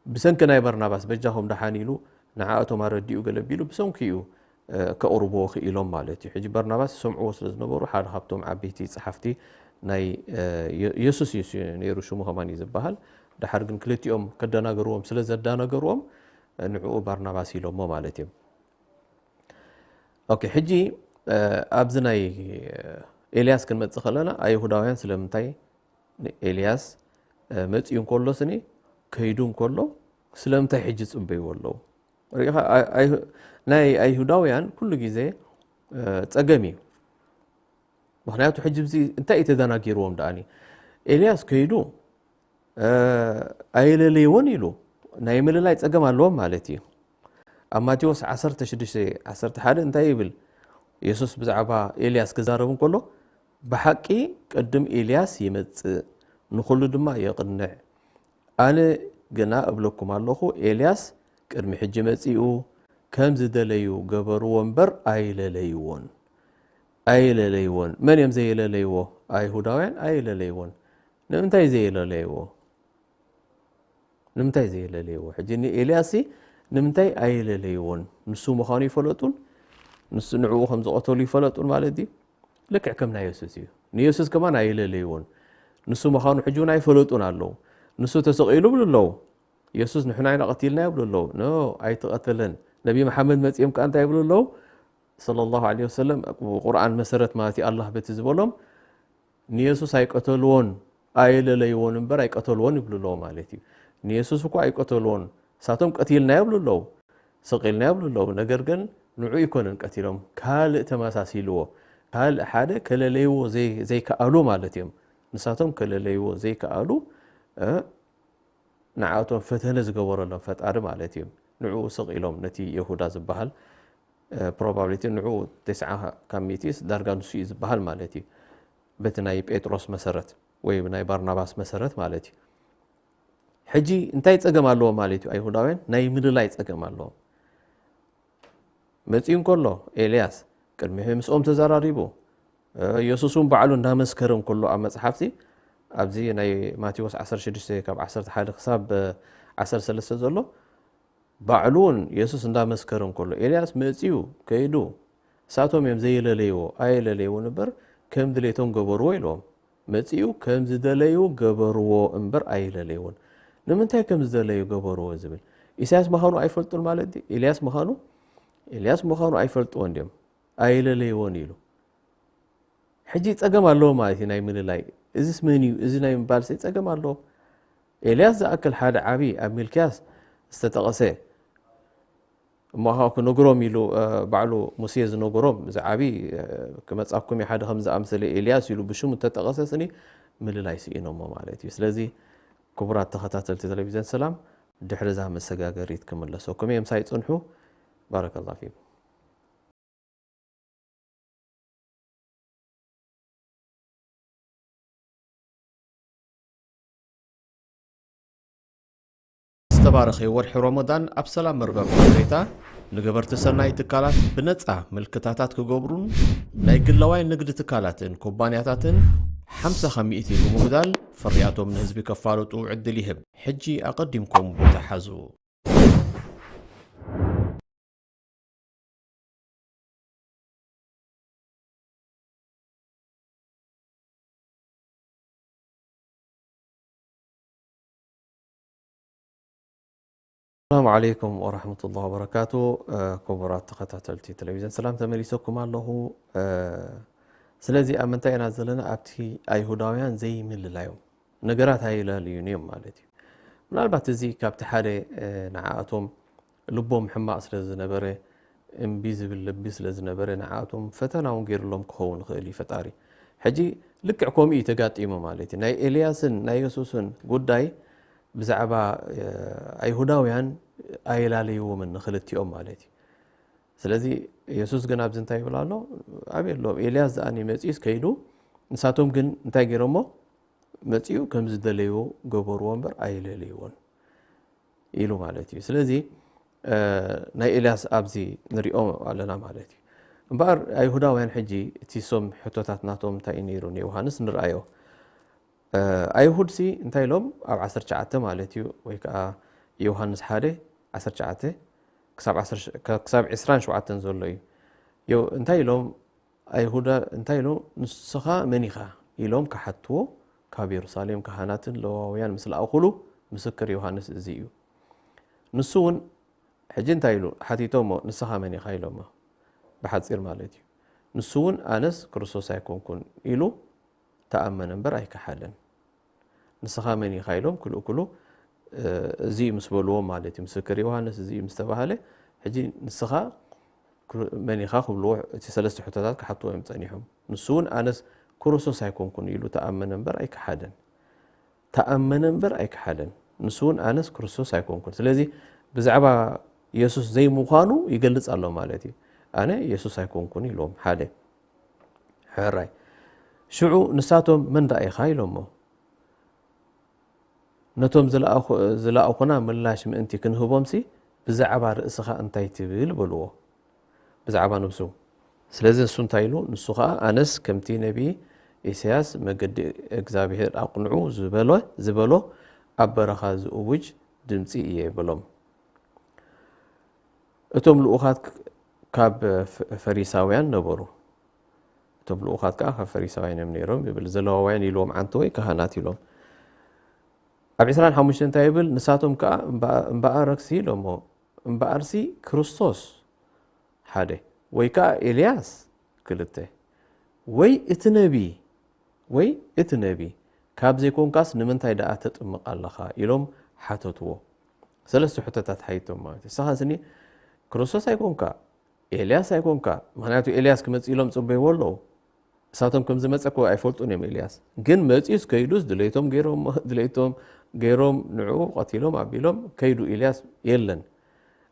ብሰንኪ ናይ በርናባስ በጃኹም ደሓን ኢሉ ንዓኣቶም ኣረዲኡ ገለ ቢሉ ብሰንኪ እዩ፣ እ፣ ከቕርብዎ ክኢሎም ማለት እዩ። ሕጂ በርናባስ ይሰምዕዎ ስለ ዝነበሩ ሓደ ካብቶም ዓበይቲ ጸሓፍቲ ናይ፣ እ፣ የ-፣ የሱስ እዩ ነይሩ ሽሙ ከማን እዩ ዝበሃል። ደሓር ግን ክልቲኦም ከደናገርዎም ስለ ዘዳናገርዎም፣ እ፣ ንዕኡ ባርናባስ ኢሎሞ ማለት እዮም። ኦኬ፣ ሕጂ፣ እ፣ ኣብዚ ናይ ኤልያስ ክንመጽእ ከለና ኣይሁዳውያን ስለምንታይ ንኤልያስ፣ እ፣ መጺኡ እንከሎ ስኒ ከይዱ እንከሎ ስለምንታይ ሕጂ ጽበይዎ ኣለዉ? ርኢኻ፣ ኣይ-፣ ኣይ-፣ ናይ ኣይሁዳውያን ኩሉ ግዜ፣ እ፣ ጸገም እዩ። ምኽንያቱ ሕጂ እዚ እንታይ እዩ ተደናጊርዎም ደኣኒ? ኤልያስ ከይዱ፣ እ፣ ኣይለለይዎን ኢሉ ናይ ምልላይ ጸገም ኣለዎም ማለት እዩ። ኣብ ማቴዎስ ዓሰርተ ሽዱሽተ ዓሰርተ ሓደ እንታይ ይብል? የሱስ ብዛዕባ ኤልያስ ክዛረብ እንከሎ፣ "ብሓቂ ቅድም ኤልያስ ይመጽእ፣ ንኹሉ ድማ የቕንዕ። ኣነ ግና እብለኩም ኣለኹ፣ ኤልያስ ቅድሚ ሕጂ መጺኡ፣ ከም ዝደለዩ ገበርዎ እምበር ኣይለለይዎን። ኣይለለይዎን።" መን እዮም ዘየለለይዎ? ኣይሁዳውያን ኣይለለይዎን። ንምንታይ ዘየለለይዎ? ንምንታይ ዘየለለይዎ? ሕጂ ንኤልያስሲ ንምንታይ ኣይለለይዎን? ንሱ ምዃኑ ይፈለጡን፣ ንሱ ንዕኡ ከም ዝቐተሉ ይፈለጡን ማለት ድዩ? ልክዕ ከም ናይ የሱስ እዩ። ንየሱስ ከማን ኣይለለይዎን። ንሱ ምዃኑ ሕጂ እውን ኣይፈለጡን ኣለዉ። ንሱ ተሰቒሉ ይብሉ ኣለዉ። የሱስ ንሕና ኢና ቀቲልና ይብሉ ኣለዉ። ኖ፣ ኣይተቐተለን። ነቢ መሓመድ መጺኦም ከኣ እንታይ ይብሉ ኣለዉ? ሰለላሁ ዐለይሂ ወሰለም፣ ቁርኣን መሰረት ማለት እዩ፣ ኣላህ በቲ ዝበሎም፣ ንየሱስ ኣይቀተልዎን፣ ኣየለለይዎን እምበር ኣይቀተልዎን ይብሉ ኣለዉ ማለት እዩ። ንየሱስ እኮ ኣይቀተልዎን፣ ንሳቶም ቀቲልናዮ ይብሉ ኣለዉ፣ ሰቒልናዮ ይብሉ ኣለዉ። ነገር ግን ንዑ ኣይኮነን ቀቲሎም፣ ካልእ ተመሳሲልዎ፣ ካልእ ሓደ ከለለይዎ ዘይ-፣ ዘይከኣሉ ማለት እዮም። ንሳቶም ከለለይዎ ዘይከኣሉ፣ እ፣ ንዓቶም ፈተነ ዝገበረሎም ፈጣሪ ማለት እዩ። ንዕኡ ስቕ ኢሎም ነቲ የሁዳ ዝበሃል፣ እ፣ ፕሮባብሊቲ ንዕኡ ተስዓ ካብ ሚእቲ ዳርጋ ንሱ እዩ ዝበሃል ማለት እዩ። በቲ ናይ ጴጥሮስ መሰረት ወይ ናይ ባርናባስ መሰረት ማለት እዩ። ሕጂ እንታይ ጸገም ኣለዎም ማለት እዩ? ኣይሁዳውያን ናይ ምልላይ ጸገም ኣለዎም። መጺኡ እንከሎ ኤልያስ ቅድሚ ምስኦም ተዘራሪቡ፣ እ፣ የሱስ እውን ባዕሉ እንዳመስከረ እንከሎ ኣብ መጽሓፍቲ፣ ኣብዚ ናይ ማቴዎስ ዓሰርተ ሽዱሽተ ካብ ዓሰርተ ሓደ ክሳብ፣ እ፣ ዓሰርተ ሰለስተ ዘሎ፣ ባዕሉ እውን የሱስ እንዳመስከረ እንከሎ፣ ኤልያስ መጺኡ ከይዱ፣ ንሳቶም እዮም ዘየለለይዎ፣ ኣየለለይዎን እምበር ከም ድሌቶም ገበርዎ ኢልዎም። መጺኡ ከም ዝደለዩ ገበርዎ እምበር ኣይለለይዎን። ንምንታይ ከም ዝደለዩ ገበርዎ ዝብል፣ ኢሳያስ ምዃኑ ኣይፈልጡን ማለት ድዩ? ኤልያስ ምዃኑ፣ ኤልያስ ምዃኑ ኣይፈልጥዎን ድዮም? ኣይለለይዎን ኢሉ። ሕጂ ጸገም ኣለዎ ማለት እዩ ናይ ምልላይ። እዚስ መን እዩ? እዚ ናይ ምባልሲ ጸገም ኣለዎ። ኤልያስ ዝኣክል ሓደ ዓቢ ኣብ ሚልክያስ ዝተጠቐሰ፣ እሞ ኸኣ ክነግሮም ኢሉ፣ እ፣ ባዕሉ ሙሴ ዝነገሮም፣ እዚ ዓቢ፣ እ፣ ክመጻኩም እዩ ሓደ ከም ዝኣምሰለ ኤልያስ ኢሉ ብሽሙ እንተጠቐሰ ስኒ ምልላይ ስኢኖሞ ማለት እዩ። ስለዚ ክቡራት ተኸታተልቲ ቴሌቪዥን ሰላም፣ ድሕሪ እዛ መሰጋገሪት ክምለሰኩም እየ። ምሳይ ጽንሑ። ባረከላሁ ፊኩም። ባርኺ ወርሒ ሮሞዳን ኣብ ሰላም መርበብ ሓበሬታ። ንገበርቲ ሰናይ ትካላት ብነጻ ምልክታታት ክገብሩን ናይ ግላዋይ ንግዲ ትካላትን ኩባንያታትን ሓምሳ ሚእቲ ብምጉዳል ፍርያቶም ንህዝቢ ከፋልጡ ዕድል ይህብ። ሕጂ ኣቐዲምኩም ቦታ ሓዙ። ሰላም ዓለይኩም ወረሕመቱላሂ ወበረካቱ። ክቡራት ተኸታተልቲ ቴሌቪዥን ሰላም ተመሊሰኩም ኣለኹ። ስለዚ ኣብ ምንታይ ኢና ዘለና? ኣብቲ ኣይሁዳውያን ዘይምልላዮም ነገራት ኣይላለዩን እዮም ማለት እዩ። ምናልባት እዚ ካብቲ ሓደ ንዓኣቶም ልቦም ሕማቕ ስለ ዝነበረ፣ እምቢ ዝብል ልቢ ስለ ዝነበረ፣ ንዓኣቶም ፈተና እውን ገይሩሎም ክኸውን ይኽእል እዩ ፈጣሪ። ሕጂ ልክዕ ከምኡ እዩ ተጋጢሙ ማለት እዩ። ናይ ኤልያስን ናይ የሱስን ጉዳይ ብዛዕባ ኣይሁዳውያን ኣይላለይዎምን ንክልቲኦም ማለት እዩ። ስለዚ የሱስ ግን ኣብዚ እንታይ ይብል ኣሎ? ኣበይ ኣሎ? ኤልያስ ዝኣኒ መጺኡስ ከይዱ። ንሳቶም ግን እንታይ ገይሮሞ? መጺኡ ከም ዝደለይዎ ገበርዎ እምበር ኣይለለይዎን ኢሉ ማለት እዩ። ስለዚ ናይ ኤልያስ ኣብዚ ንሪኦ ኣለና ማለት እዩ። እምበኣር ኣይሁዳውያን ሕጂ እቲ ሶም ሕቶታት ናቶም እንታይ እዩ ነይሩ ንዮሃንስ ንርኣዮ። ኣይሁድሲ እንታይ ኢሎም ኣብ ዓሰርተ ትሽዓተ ማለት እዩ፣ ወይ ከዓ ዮሃንስ ሓደ ዓሰርተ ትሽዓተ ክሳብ ዕስራን ሸውዓተን ዘሎ እዩ። እንታይ ኢሎም ኣይሁዳ እንታይ ኢሉ? "ንስኻ መን ኢኻ?" ኢሎም ክሓትዎ ካብ የሩሳሌም ካህናትን ለዋውያን ምስ ለኣኹሉ ምስክር ዮሃንስ እዚ እዩ። ንሱ እውን ሕጂ እንታይ ኢሉ ሓቲቶሞ? "ንስኻ መን ኢኻ?" ኢሎሞ። ብሓጺር ማለት እዩ። ንሱ እውን "ኣነስ ክርስቶስ ኣይኮንኩን" ኢሉ ተኣመነ እምበር ኣይከሓደን። "ንስኻ መን ኢኻ?" ኢሎም ክልእክሉ እዚ ምስ በልዎም ማለት እዩ። ምስክር ዮሃንስ እዚ ምስ ተባህለ፣ ሕጂ ንስኻ መን ኢኻ ክብልዎ እቲ ሰለስተ ሕቶታት ክሓትዎ እዮም ጸኒሖም። ንሱ እውን "ኣነስ ክርስቶስ ኣይኮንኩን" ኢሉ ተኣመነ እምበር ኣይከሓደን። ተኣመነ እምበር ኣይከሓደን። ንሱ እውን "ኣነስ ክርስቶስ ኣይኮንኩን"። ስለዚ ብዛዕባ የሱስ ዘይምዃኑ ይገልጽ ኣሎ ማለት እዩ። "ኣነ የሱስ ኣይኮንኩን" ኢልዎም ሓደ። ሕራይ። ሽዑ ንሳቶም "መን ደኣ ኢኻ?" ኢሎሞ። ነቶም ዝለኣኹ-፣ ዝለኣኹና ምላሽ ምእንቲ ክንህቦምሲ፣ "ብዛዕባ ርእስኻ እንታይ ትብል?" በልዎ። ብዛዕባ ነብሱ። ስለዚ ንሱ እንታይ ኢሉ? ንሱ ኸኣ "ኣነስ ከምቲ ነቢ ኢሳያስ መገዲ እግዚኣብሔር ኣቕንዑ ዝበሎ፣ ዝበሎ ኣብ በረኻ ዝእውጅ ድምጺ እየ" በሎም። እቶም ልኡኻት ካብ ፈ-፣ ፈሪሳውያን ነበሩ። እቶም ልኡኻት ከኣ ካብ ፈሪሳውያን እዮም ነይሮም ይብል። ዘለዋውያን ኢልዎም ዓንተወይ ካህናት ኢሎም። ኣብ ዕስራን ሓሙሽተን እንታይ ይብል? ንሳቶም ከኣ እምበኣ-፣ እምበኣረክሲ ኢሎሞ፣ እምበኣርሲ ክርስቶስ ሓደ፣ ወይ ከኣ ኤልያስ ክልተ፣ ወይ እቲ ነቢ፣ ወይ እቲ ነቢ፣ ካብ ዘይኮንካስ ንምንታይ ደኣ ተጥምቕ ኣለኻ? ኢሎም ሓተትዎ። ሰለስተ ሕቶታት ሓቲቶም ማለት እዩ። ንስኻ ስኒ ክርስቶስ ኣይኮንካ፣ ኤልያስ ኣይኮንካ። ምኽንያቱ ኤልያስ ክመጽእ ኢሎም ጽበይዎ ኣለዉ። ንሳቶም ከም ዝመጸ እኮ ኣይፈልጡን እዮም ኤልያስ። ግን መጺኡስ ከይዱስ ድሌቶም ገይሮም፣ ድሌቶም ገይሮም ንዕኡ ቀቲሎም ኣቢሎም ከይዱ ኤልያስ የለን።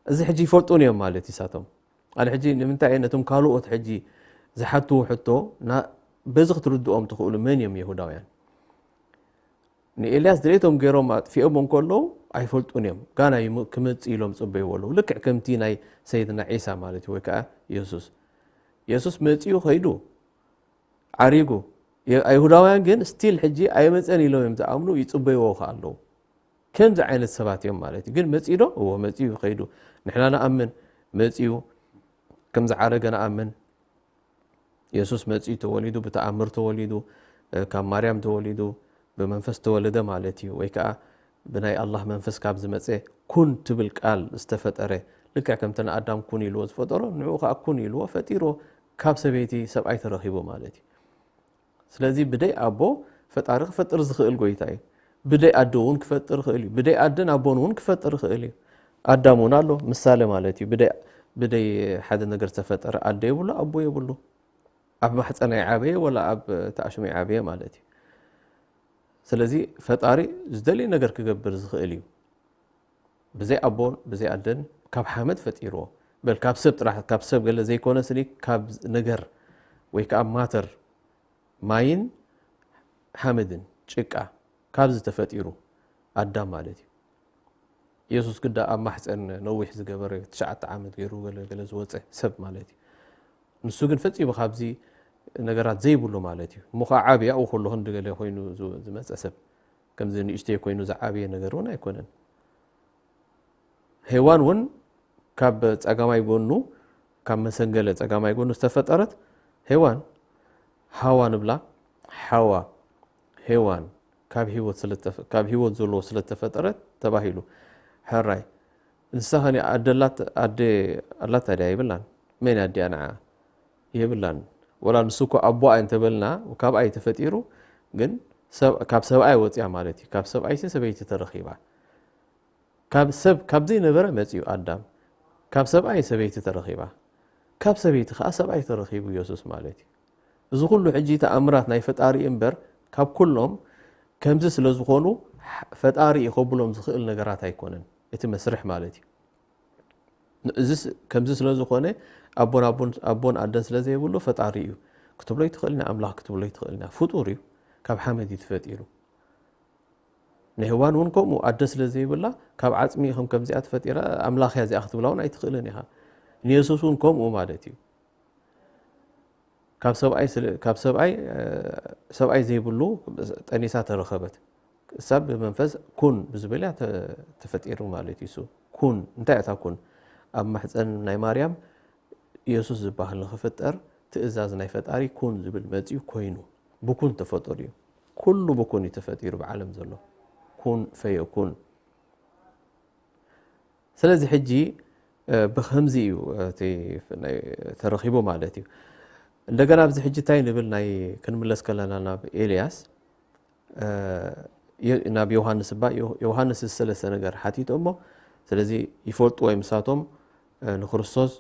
እዚ ሕጂ ይፈልጡን እዮም ማለት እዩ ንሳቶም። ኣነ ሕጂ ንምንታይ እየ ነቶም ካልኦት ሕጂ ዝሓትዎ ሕቶ ና-፣ በዚ ክትርድኦም ትኽእሉ መን እዮም የሁዳውያን? ንኤልያስ ድሌቶም ገይሮም ኣጥፊኦም እንከለዉ ኣይፈልጡን እዮም። ጋና ይም-፣ ክመጽእ ኢሎም ጽበይዎ ኣለዉ። ልክዕ ከምቲ ናይ ሰይድና ዒሳ ማለት እዩ፣ ወይ ከኣ የሱስ። የሱስ መጺኡ ኸይዱ፣ ዓሪጉ። የ-፣ ኣይሁዳውያን ግን ስቲል ሕጂ ኣይመጸን ኢሎም እዮም ዝኣምኑ፣ ይጽበይዎ ከኣ ኣለዉ። ከምዚ ዓይነት ሰባት እዮም ማለት እዩ። ግን መጺኡ ዶ? እዎ፣ መጺኡ ኸይዱ። ንሕና ንኣምን፣ መጺኡ፣ ከም ዝዓረገ ንኣምን። የሱስ መጺኡ ተወሊዱ፣ ብተኣምር ተወሊዱ፣ እ፣ ካብ ማርያም ተወሊዱ፣ ብመንፈስ ተወለደ ማለት እዩ። ወይ ከኣ ብናይ ኣላህ መንፈስ ካብ ዝመጸ ኩን ትብል ቃል ዝተፈጠረ፣ ልክዕ ከምቲ ንኣዳም ኩን ኢልዎ ዝፈጠሮ፣ ንዕኡ ከኣ ኩን ኢልዎ ፈጢርዎ፣ ካብ ሰበይቲ ሰብኣይ ተረኺቡ ማለት እዩ። ስለዚ ብደይ ኣቦ ፈጣሪ ክፈጥር ዝኽእል ጎይታ እዩ። ብደይ ኣደ እውን ክፈጥር ይኽእል እዩ። ብደይ ኣደን ኣቦን እውን ክፈጥር ይኽእል እዩ። ኣዳም እውን ኣሎ፣ ምሳሌ ማለት እዩ። ብደይ፣ ብደይ ሓደ ነገር ዝተፈጠረ ኣደ የብሉ፣ ኣቦ የብሉ። ኣብ ማሕፀን ኣይዓበየ ወላ ኣብ ተኣሽሙ ኣይዓበየ ማለት እዩ። ስለዚ ፈጣሪ ዝደልዮ ነገር ክገብር ዝኽእል እዩ። ብዘይ ኣቦን ብዘይ ኣደን ካብ ሓመድ ፈጢርዎ። በል ካብ ሰብ ጥራሕ፣ ካብ ሰብ ገለ ዘይኮነ ስኒ ካብ ነገር ወይ ከዓ ማተር፣ ማይን ሓመድን ጭቃ ካብዚ ተፈጢሩ ኣዳም ማለት እዩ። ኢየሱስ ግዳ ኣብ ማሕፀን ነዊሕ ዝገበረ ትሽዓተ ዓመት ገይሩ ገለ ገለ ዝወፀ ሰብ ማለት እዩ። ንሱ ግን ፈጺሙ ካብዚ ነገራት ዘይብሉ ማለት እዩ። እሞ ከዓ ዓብያ ኣብኡ ከሎ ክንዲ ገለ ኮይኑ ዝ- ዝመፀ ሰብ ከምዚ ንእሽተይ ኮይኑ ዝዓብየ ነገር እውን ኣይኮነን። ሄዋን እውን ካብ ጸጋማይ ጎኑ ካብ መሰንገለ ጸጋማይ ጎኑ ዝተፈጠረት ሄዋን ሓዋ ንብላ። ሓዋ ሄዋን ካብ ህይወት ስለተፈ- ካብ ህይወት ዘለዎ ስለተፈጠረት ተባሂሉ። ሕራይ ንሳ ኸኒ ኣደላት ኣደ ኣላታ ድያ ይብላን። መን ኣዲኣ ንዓ የብላን። ወላ ንሱ እኮ ኣቦኣ እንተበልና ካብኣ እዩ ተፈጢሩ። ግን ሰብ- ካብ ሰብኣይ ወፅያ ማለት እዩ። ካብ ሰብኣይሲ ሰበይቲ ተረኺባ። ካብ ሰብ ካብ ዘይነበረ መፅዩ ኣዳም። ካብ ሰብኣይ ሰበይቲ ተረኺባ። ካብ ሰበይቲ ከዓ ሰብኣይ ተረኺቡ ኢየሱስ ማለት እዩ። እዚ ኩሉ ሕጂ ተኣምራት ናይ ፈጣሪ እምበር ካብ ኩሎም ከምዚ ስለ ዝኾኑ ፈጣሪ እዩ ከብሎም ዝኽእል ነገራት ኣይኮነን እቲ መስርሕ ማለት እዩ። እዚ ከምዚ ስለ ዝኾነ ኣቦን ኣቦን ኣቦን ኣደን ስለ ዘይብሉ ፈጣሪ እዩ ክትብሎ ይትኽእል ኢና፣ ኣምላኽ ክትብሎ ይትኽእል ኢና። ፍጡር እዩ፣ ካብ ሓመድ እዩ ተፈጢሩ። ንሄዋን እውን ከምኡ ኣደ ስለ ዘይብላ ካብ ዓፅሚ ከም ከምዚኣ ተፈጢራ ኣምላኽ እያ እዚኣ ክትብላ እውን ኣይትኽእልን ኢኻ። ንየሱስ እውን ከምኡ ማለት እዩ። ካብ ሰብኣይ ስለ- ካብ ሰብኣይ እ፣ ሰብኣይ ዘይብሉ ጠኒሳ ተረኸበት። እሳ ብመንፈስ ኩን ብዝብል እያ ተ- ተፈጢሩ ማለት እዩ። እሱ ኩን እንታይ እታ ኩን ኣብ ማሕፀን ናይ ማርያም ኢየሱስ ዝበሃል ንኽፍጠር ትእዛዝ ናይ ፈጣሪ ኩን ዝብል መፅዩ ኮይኑ ብኩን ተፈጠሩ እዩ። ኩሉ ብኩን እዩ ተፈጢሩ ብዓለም ዘሎ ኩን ፈየኩን። ስለዚ ሕጂ እ፣ ብኸምዚ እዩ እቲ ናይ- ተረኺቡ ማለት እዩ። እንደገና ኣብዚ ሕጂ እንታይ ንብል ናይ ክንምለስ ከለና ናብ ኤልያስ እ፣ ዮ- ናብ ዮሃንስ እባ ዮ- ዮሃንስ ሰለስተ ነገር ሓቲቱ እሞ ስለዚ ይፈልጥዎ እዮም ንሳቶም እ፣ ንክርስቶስ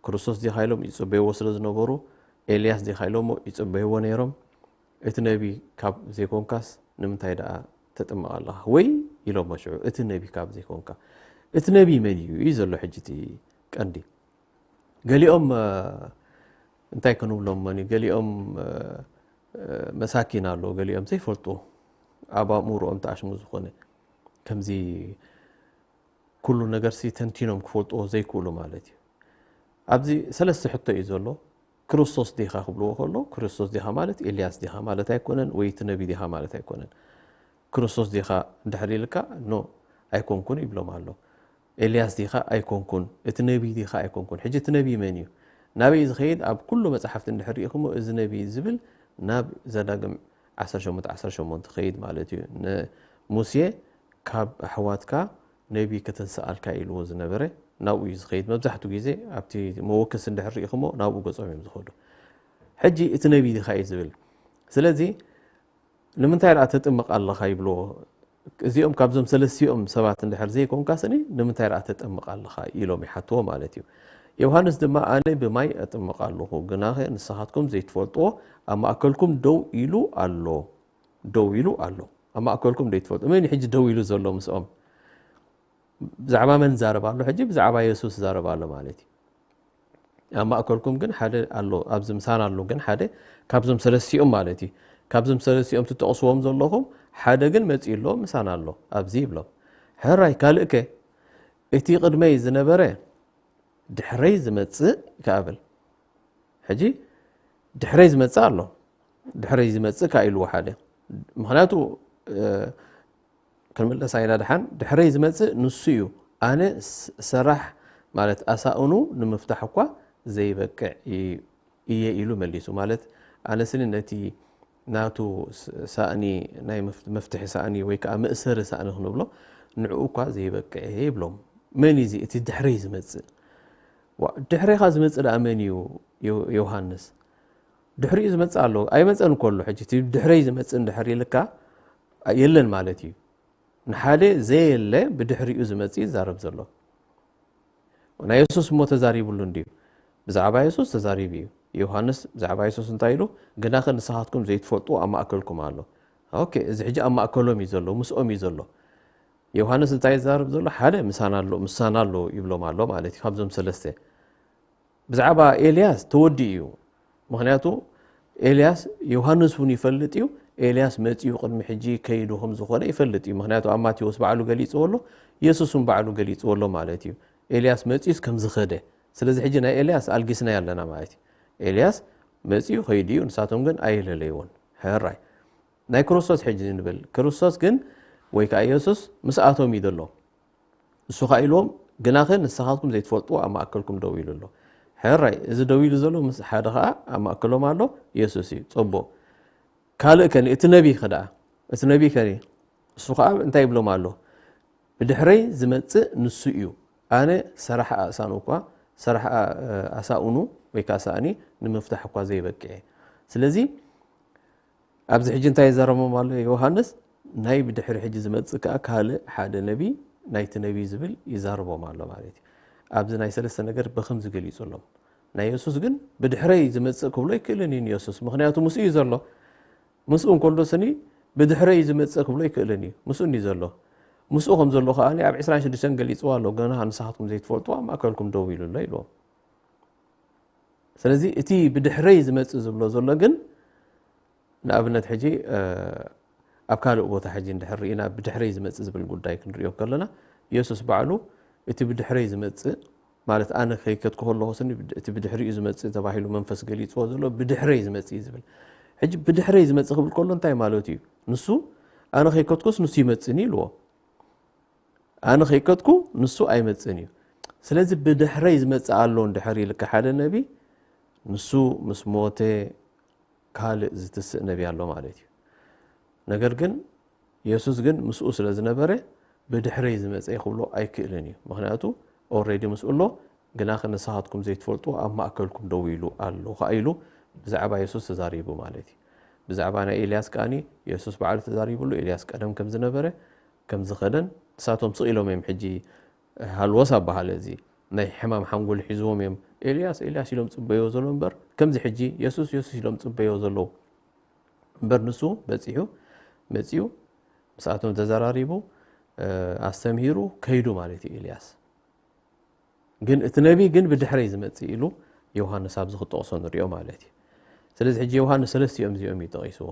ክርስቶስ ዲኻ ኢሎም ይጽበይዎ ስለ ዝነበሩ ኤልያስ ዲኻ ኢሎሞ ይጽበይዎ ነይሮም። እቲ ነቢ ካብ ዘይኮንካስ ንምንታይ ደኣ ተጥምቕ ኣለኻ ወይ ኢሎሞ ሽዑ እቲ ነቢ ካብ ዘይኮንካ እቲ ነቢ መን እዩ እዩ ዘሎ ሕጂ እቲ ቀንዲ። ገሊኦም እ፣ እንታይ ክንብሎም መን እዩ ገሊኦም እ፣ እ፣ መሳኪን ኣለዉ ገሊኦም ዘይፈልጡ ኣብ ኣእምሮኦም ተኣሽሙ ዝኾነ ከምዚ ኩሉ ነገርሲ ተንቲኖም ክፈልጥዎ ዘይክእሉ ማለት እዩ። ኣብዚ ሰለስተ ሕቶ እዩ ዘሎ። ክርስቶስ ዲኻ ክብልዎ ከሎ ክርስቶስ ዲኻ ማለት ኤልያስ ዲኻ ማለት ኣይኮነን ወይ እቲ ነቢ ዲኻ ማለት ኣይኮነን። ክርስቶስ ዲኻ እንድሕር ኢልካ ኖ ኣይኮንኩን ይብሎም ኣሎ። ኤልያስ ዲኻ ኣይኮንኩን፣ እቲ ነቢ ዲኻ ኣይኮንኩን። ሕጂ እቲ ነቢ መን እዩ? ናበይ ዝኸይድ? ኣብ ኩሉ መጽሓፍቲ እንድሕር ርኢኹሞ እዚ ነቢ ዝብል ናብ ዘዳግም ዓሰርተ ሸሞንተ ዓሰርተ ሸሞንተ ኸይድ ማለት እዩ። ንሙሴ ካብ ኣሕዋትካ ነቢ ከተንስኣልካ ኢልዎ ዝነበረ ናብኡ እዩ ዝኸይድ። መብዛሕትኡ ግዜ ኣብቲ መወከሲ እንድሕር ርኢኹሞ ናብኡ ገጾም እዮም ዝኸዱ። ሕጂ እቲ ነቢ ዲኻ እዩ ዝብል። ስለዚ ንምንታይ ደኣ ተጥምቕ ኣለኻ ይብልዎ። እዚኦም ካብዞም ሰለስቲኦም ሰባት እንድሕር ዘይኮንካ ስኒ ንምንታይ ደኣ ተጥምቕ ኣለኻ ኢሎም ይሓትዎ ማለት እዩ። ዮሃንስ ድማ ኣነ ብማይ እጥምቕ ኣለኹ፣ ግናኸ ንስኻትኩም ዘይትፈልጥዎ ኣብ ማእከልኩም ደው ኢሉ ኣሎ። ደው ኢሉ ኣሎ። ኣብ ማእከልኩም ዘይትፈልጡ መን እዩ ሕጂ ደው ኢሉ ዘሎ ምስኦም? ብዛዕባ መን ዛረብ ኣሎ ሕጂ? ብዛዕባ የሱስ ዛረብ ኣሎ ማለት እዩ። ኣብ ማእከልኩም ግን ሓደ ኣሎ፣ ኣብዚ ምሳና ኣሎ ግን ሓደ ካብዞም ሰለስቲኦም ማለት እዩ። ካብዞም ሰለስቲኦም ትጠቕስዎም ዘለኹም ሓደ ግን መጺኡ ኣሎ፣ ምሳና ኣሎ ኣብዚ ይብሎም። ሕራይ ካልእከ እቲ ቅድመይ ዝነበረ ድሕረይ ዝመጽእ ከኣብል ሕጂ ድሕረይ ዝመጽእ ኣሎ። ድሕረይ ዝመጽእ ከኣ ኢልዎ ሓደ። ምኽንያቱ እ፣ ክንምለሳ ኢና ደሓን። ድሕረይ ዝመጽእ ንሱ እዩ። ኣነ ስ- ሰራሕ ማለት ኣሳእኑ ንምፍታሕ እኳ ዘይበቅዕ እየ ኢሉ መሊሱ። ማለት ኣነ ስኒ ነቲ ናቱ ስ- ሳእኒ ናይ መፍ- መፍትሒ ሳእኒ ወይ ከዓ መእሰሪ ሳእኒ ክንብሎ ንዕኡ እኳ ዘይበቅዕ እየ ይብሎም። መን እዩ እዚ እቲ ድሕረይ ዝመጽእ? ዋ- ድሕሬኻ ዝመጽእ ደኣ መን እዩ? ዮ- ዮሃንስ ድሕሪኡ ዝመጽእ ኣሎ ኣይመጸን ከሎ ሕጂ እቲ ድሕረይ ዝመጽእ እንድሕር ኢልካ የለን ማለት እዩ። ንሓደ ዘየለ ብድሕሪኡ ዝመጽእ ይዛረብ ዘሎ። ናይ የሱስ እሞ ተዛሪብሉ እንድዩ። ብዛዕባ የሱስ ተዛሪቡ እዩ። ዮሃንስ ብዛዕባ የሱስ እንታይ ኢሉ? ግናኸ ንስኻትኩም ዘይትፈልጡ ኣብ ማእከልኩም ኣሎ። ኦኬ፣ እዚ ሕጂ ኣብ ማእከሎም እዩ ዘሎ፣ ምስኦም እዩ ዘሎ። ዮሃንስ እንታይ ይዛረብ ዘሎ? ሓደ ምሳና ኣሎ፣ ምሳና ኣሎ ይብሎም ኣሎ ማለት እዩ። ካብዞም ሰለስተ ብዛዕባ ኤልያስ ተወዲኡ እዩ። ምኽንያቱ ኤልያስ ዮሃንስ እውን ይፈልጥ እዩ፣ ኤልያስ መጺኡ ቅድሚ ሕጂ ከይዱ ከም ዝኾነ ይፈልጥ እዩ። ምኽንያቱ ኣብ ማቴዎስ ባዕሉ ገሊጽዎ ኣሎ፣ የሱስ እውን ባዕሉ ገሊጽዎ ኣሎ ማለት እዩ። ኤልያስ መጺኡስ ከም ዝኸደ። ስለዚ ሕጂ ናይ ኤልያስ ኣልጊስናዮ ኣለና ማለት እዩ። ኤልያስ መጺኡ ከይዱ እዩ፣ ንሳቶም ግን ኣየለለይዎን። ሕራይ። ናይ ክርስቶስ ሕጂ ንብል። ክርስቶስ ግን ወይ ከኣ የሱስ ምስኣቶም እዩ ዘሎ። እሱ ኸኣ ኢልዎም፣ ግናኸ ንስኻትኩም ዘይትፈልጥዎ ኣብ ማእከልኩም ደው ኢሉ ኣሎ። ሕራይ፣ እዚ ደው ኢሉ ዘሎ ምስ ሓደ ኸኣ ኣብ ማእከሎም ኣሎ፣ የሱስ እዩ። ጽቡቕ። ካልእ ከኒ፣ እቲ ነቢ ኸ ደኣ? እቲ ነቢ ከኒ፣ እሱ ኸኣ እንታይ ይብሎም ኣሎ? ብድሕረይ ዝመጽእ ንሱ እዩ። ኣነ ሰራሕ ኣእሳኑ እኳ፣ ሰራሕ ኣ-፣ ኣሳኡኑ ወይ ከኣ ሳእኒ ንምፍታሕ እኳ ዘይበቅዕ። ስለዚ ኣብዚ ሕጂ እንታይ ይዛረቦም ኣሎ ዮሃንስ? ናይ ብድሕሪ ሕጂ ዝመጽእ ከኣ ካልእ ሓደ ነቢ፣ ናይቲ ነቢ ዝብል ይዛረቦም ኣሎ ማለት እዩ። ኣብዚ ናይ ሰለስተ ነገር ብኸምዚ ገሊጹሎም። ናይ የሱስ ግን ብድሕረይ ዝመጽእ ክብሎ ኣይክእልን እዩ ንየሱስ፣ ምኽንያቱ ምስኡ እዩ ዘሎ። ምስኡ እንከሎ ስኒ ብድሕረይ ዝመጽእ ክብሎ ኣይክእልን እዩ። ምስኡ እንዲ ዘሎ። ምስኡ ከም ዘሎ ከኣ ኣብ ዕስራን ሽዱሽተን ገሊጽዎ ኣሎ። ገና ንስኻትኩም ዘይትፈልጡ ኣብ ማእከልኩም ደው ኢሉ ኣሎ ኢልዎም። ስለዚ እቲ ብድሕረይ ዝመጽእ ዝብሎ ዘሎ ግን ንኣብነት ሕጂ፣ እ፣ ኣብ ካልእ ቦታ ሕጂ እንድሕር ርኢና ብድሕረይ ዝመጽእ ዝብል ጉዳይ ክንርእዮ ከለና የሱስ ባዕሉ እቲ ብድሕረይ ዝመጽእ ማለት ኣነ ከይከድኩ ከለኹ ስኒ ብድ-፣ እቲ ብድሕሪኡ ዝመጽእ ተባሂሉ መንፈስ ገሊጽዎ ዘሎ ብድሕረይ ዝመጽእ እዩ ዝብል። ሕጂ ብድሕረይ ዝመጽእ ክብል ከሎ እንታይ ማለቱ እዩ? ንሱ ኣነ ከይከድኩስ ንሱ ይመጽእኒ ኢልዎ። ኣነ ከይከድኩ ንሱ ኣይመጽእን እዩ። ስለዚ ብድሕረይ ዝመጽእ ኣሎ እንድሕር ኢልካ ሓደ ነቢ ንሱ ምስ ሞተ ካልእ ዝትስእ ነቢ ኣሎ ማለት እዩ። ነገር ግን የሱስ ግን ምስኡ ስለ ዝነበረ ብድሕረይ ዝመጸ ክብሎ ኣይክእልን እዩ። ምኽንያቱ ኦልሬዲ ምስኡ ኣሎ፣ ግናኸ ንስኻትኩም ዘይትፈልጥዎ ኣብ ማእከልኩም ደው ኢሉ ኣሎ ኸኣ ኢሉ ብዛዕባ የሱስ ተዛሪቡ ማለት እዩ። ብዛዕባ ናይ ኤልያስ ከኣኒ የሱስ ባዕሉ ተዛሪብሉ፣ ኤልያስ ቀደም ከም ዝነበረ፣ ከም ዝኸደን፣ ንሳቶም ስቕ ኢሎም እዮም ሕጂ ሃልወስ ኣበሃለ እዚ ናይ ሕማም ሓንጎል ሒዝዎም እዮም። ኤልያስ፣ ኤልያስ ኢሎም ጽበዮ ዘሎ እምበር፣ ከምዚ ሕጂ የሱስ፣ የሱስ ኢሎም ጽበዮ ዘለዉ። እምበር ንሱ በጺሑ፣ መጺኡ፣ ምስኣቶም ተዘራሪቡ፣ እ፣ ኣስተምሂሩ፣ ከይዱ ማለት እዩ ኤልያስ። ግን እቲ ነቢ ግን ብድሕረይ ዝመጽእ ኢሉ ዮሃንስ ኣብዚ ክጠቕሶ ንሪኦ ማለት እዩ። ስለዚ ሕጂ ዮሃንስ ሰለስቲኦም እዚኦም እዩ ጠቒስዎ።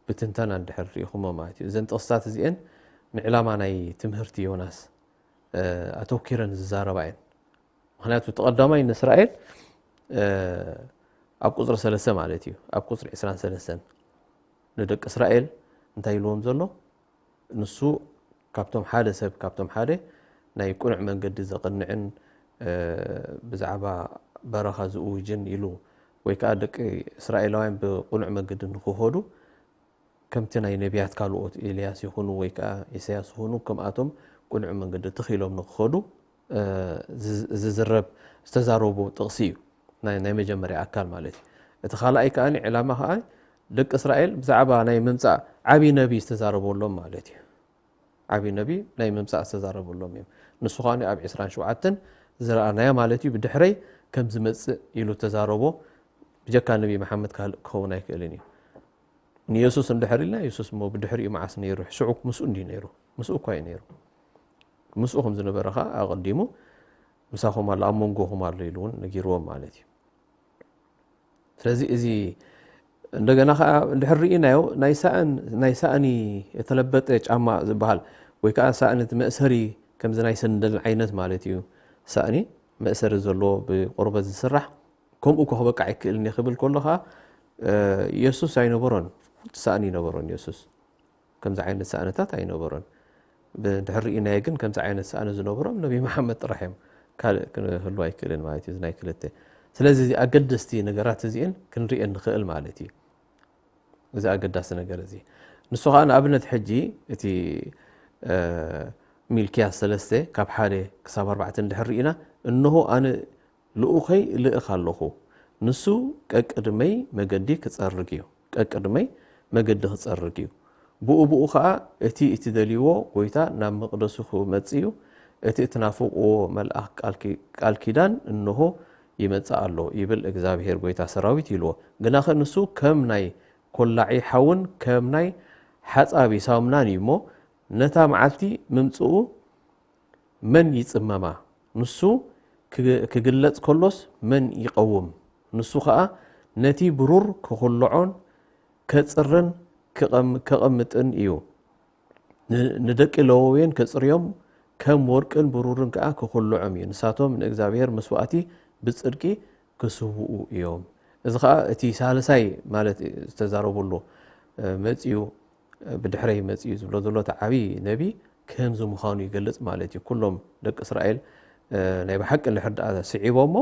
ብትንተና እንድሕር ርኢኹሞ ማለት እዩ። እዘን ጥቕስታት እዚአን ንዕላማ ናይ ትምህርቲ ዮናስ፣ እ፣ ኣተኪረን ዝዛረባ እየን። ምኽንያቱ እቲ ቀዳማይ ንእስራኤል፣ እ፣ ኣብ ቁጽሪ ሰለስተ ማለት እዩ፣ ኣብ ቁጽሪ ዕስራን ሰለስተን ንደቂ እስራኤል እንታይ ኢልዎም ዘሎ? ንሱ ካብቶም ሓደ ሰብ፣ ካብቶም ሓደ ናይ ቅኑዕ መንገዲ ዘቕንዕን፣ እ፣ ብዛዕባ በረኻ ዝእውጅን ኢሉ፣ ወይ ከኣ ደቂ እስራኤላውያን ብቅኑዕ መንገዲ ንኽኸዱ ከምቲ ናይ ነቢያት ካልኦት ኤልያስ ይኹኑ ወይ ከኣ ኢሳያስ ይኹኑ ከምኣቶም ቅኑዕ መንገዲ ተኺሎም ንኽኸዱ፣ እ፣ ዝ-፣ ዝዝረብ ዝተዛረቦ ጥቕሲ እዩ። ናይ፣ ናይ መጀመርያ ኣካል ማለት እዩ። እቲ ካልኣይ ከኣ ዕላማ ከኣ ደቂ እስራኤል ብዛዕባ ናይ ምምጻእ ዓቢ ነቢ ዝተዛረበሎም ማለት እዩ። ዓቢ ነቢ ናይ ምምጻእ ዝተዛረበሎም እዮም። ንሱ ከኣ ኣብ ዕስራን ሸውዓተን ዝረኣናዮ ማለት እዩ። ብድሕረይ ከም ዝመጽእ ኢሉ ተዛረቦ። ብጀካ ነቢ መሓመድ ካልእ ክኸውን ኣይክእልን እዩ። ንየሱስ እንድሕር ኢልና፣ የሱስ እሞ ብድሕሪኡ መዓስ ነይሩ? ሽዑ ምስኡ እንድዩ ነይሩ? ምስኡ እኳ እዩ ነይሩ። ምስኡ ከም ዝነበረ ኸኣ ኣቐዲሙ ምሳኹም ኣሎ፣ ኣብ መንጎኹም ኣሎ ኢሉ እውን ነጊርዎም ማለት እዩ። ስለዚ እዚ እንደገና ኸኣ እንድሕር ርኢናዮ፣ ናይ ሳእን-፣ ናይ ሳእኒ የተለበጠ ጫማ ዝበሃል ወይ ከኣ ሳእኒ እቲ መእሰሪ ከምዚ ናይ ሰንደል ዓይነት ማለት እዩ። ሳእኒ መእሰሪ ዘለዎ ብቆርበት ዝስራሕ፣ ከምኡ እኮ ክበቅዕ ኣይክእልን እየ ክብል ከሎ ኸኣ፣ እ፣ የሱስ ኣይነበሮን፣ ሳእኒ ኣይነበሮን የሱስ። ከምዚ ዓይነት ሳእንታት ኣይነበሮን። ብድሕር ርኢናዮ ግን ከምዚ ዓይነት ሳእኒ ዝነበሮም ነቢ መሓመድ ጥራሕ እዮም። ካልእ ክህሉ ኣይክእልን ማለት እዩ፣ እዚ ናይ ክልተ። ስለዚ እዚ ኣገደስቲ ነገራት እዚአን ክንሪአን ንኽእል ማለት እዩ። እዚ ኣገዳሲ ነገር እዚ። ንሱ ኸኣ ንኣብነት ሕጂ እቲ፣ እ፣ ሚልክያስ ሰለስተ ካብ ሓደ ክሳብ ኣርባዕተ እንድሕር ርኢና፣ እንሆ ኣነ ልኡኸይ እልእኽ ኣለኹ፣ ንሱ ቀቅድመይ መገዲ ክጸርግ እዩ፣ ቀቅድመይ መገዲ ክጸርግ እዩ። ብኡ ብኡ ኸኣ እቲ እትደልይዎ ጐይታ ናብ መቕደሱ ክመጽእ እዩ፣ እቲ እትናፍቕዎ መልኣኽ ቃል ኪ-፣ ቃል ኪዳን እንሆ ይመጽእ ኣሎ፣ ይብል እግዚኣብሄር ጐይታ ሰራዊት ኢልዎ። ግናኸ ንሱ ከም ናይ ኰላዒ ሓውን ከም ናይ ሓጻቢ ሳሙናን እዩ እሞ፣ ነታ መዓልቲ ምምጽኡ መን ይጽመማ? ንሱ ክግ-፣ ክግለጽ ከሎስ መን ይቐውም? ንሱ ኸኣ ነቲ ብሩር ክኹልዖን ከጽርን ክቐም-፣ ከቐምጥን እዩ። ን-፣ ንደቂ ለወውየን ከጽርዮም፣ ከም ወርቅን ብሩርን ከኣ ክኹልዖም እዩ። ንሳቶም ንእግዚኣብሔር መስዋእቲ ብጽድቂ ክስውኡ እዮም። እዚ ኸኣ እቲ ሳልሳይ ማለት ዝተዛረበሉ፣ እ፣ መጺኡ፣ እ፣ ብድሕረይ መጺኡ ዝብሎ ዘሎ እቲ ዓብዪ ነቢ ከምዚ ምዃኑ ይገልጽ ማለት እዩ። ኩሎም ደቂ እስራኤል፣ እ፣ ናይ ብሓቂ እንድሕር ደኣ ስዒቦሞ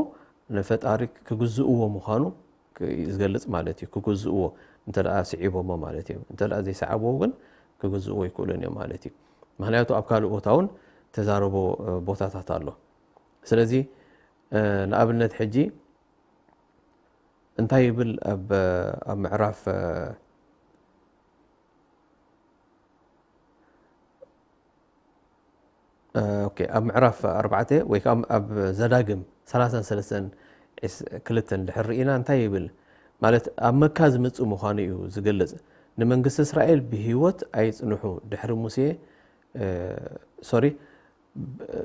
ንፈጣሪ ክግዝእዎ ምዃኑ ክ-፣ ዝገልጽ ማለት እዩ። ክግዝእዎ እንተ ደኣ ስዒቦሞ ማለት እዩ። እንተ ደኣ ዘይሰዓብዎ ግን ክግዝእዎ ኣይክእሉን እዮም ማለት እዩ። ምኽንያቱ ኣብ ካልእ ቦታ እውን ተዛረቦ፣ እ፣ ቦታታት ኣሎ። ስለዚ፣ እ፣ ንኣብነት ሕጂ እንታይ ይብል ኣብ፣ ኣብ ምዕራፍ፣ እ፣ እ፣ ኦኬ፣ ኣብ ምዕራፍ ኣርባዕተ ወይ ከዓ ኣብ ዘዳግም ሰላሳን ሰለስተን ዒስ-፣ ክልተን ድሕር ርኢና እንታይ ይብል? ማለት ኣብ መካ ዝመጽእ ምዃኑ እዩ ዝገልጽ። "ንመንግስቲ እስራኤል ብህይወት ኣይጽንሑ ድሕሪ ሙሴ"፣ እ፣ ሶሪ፣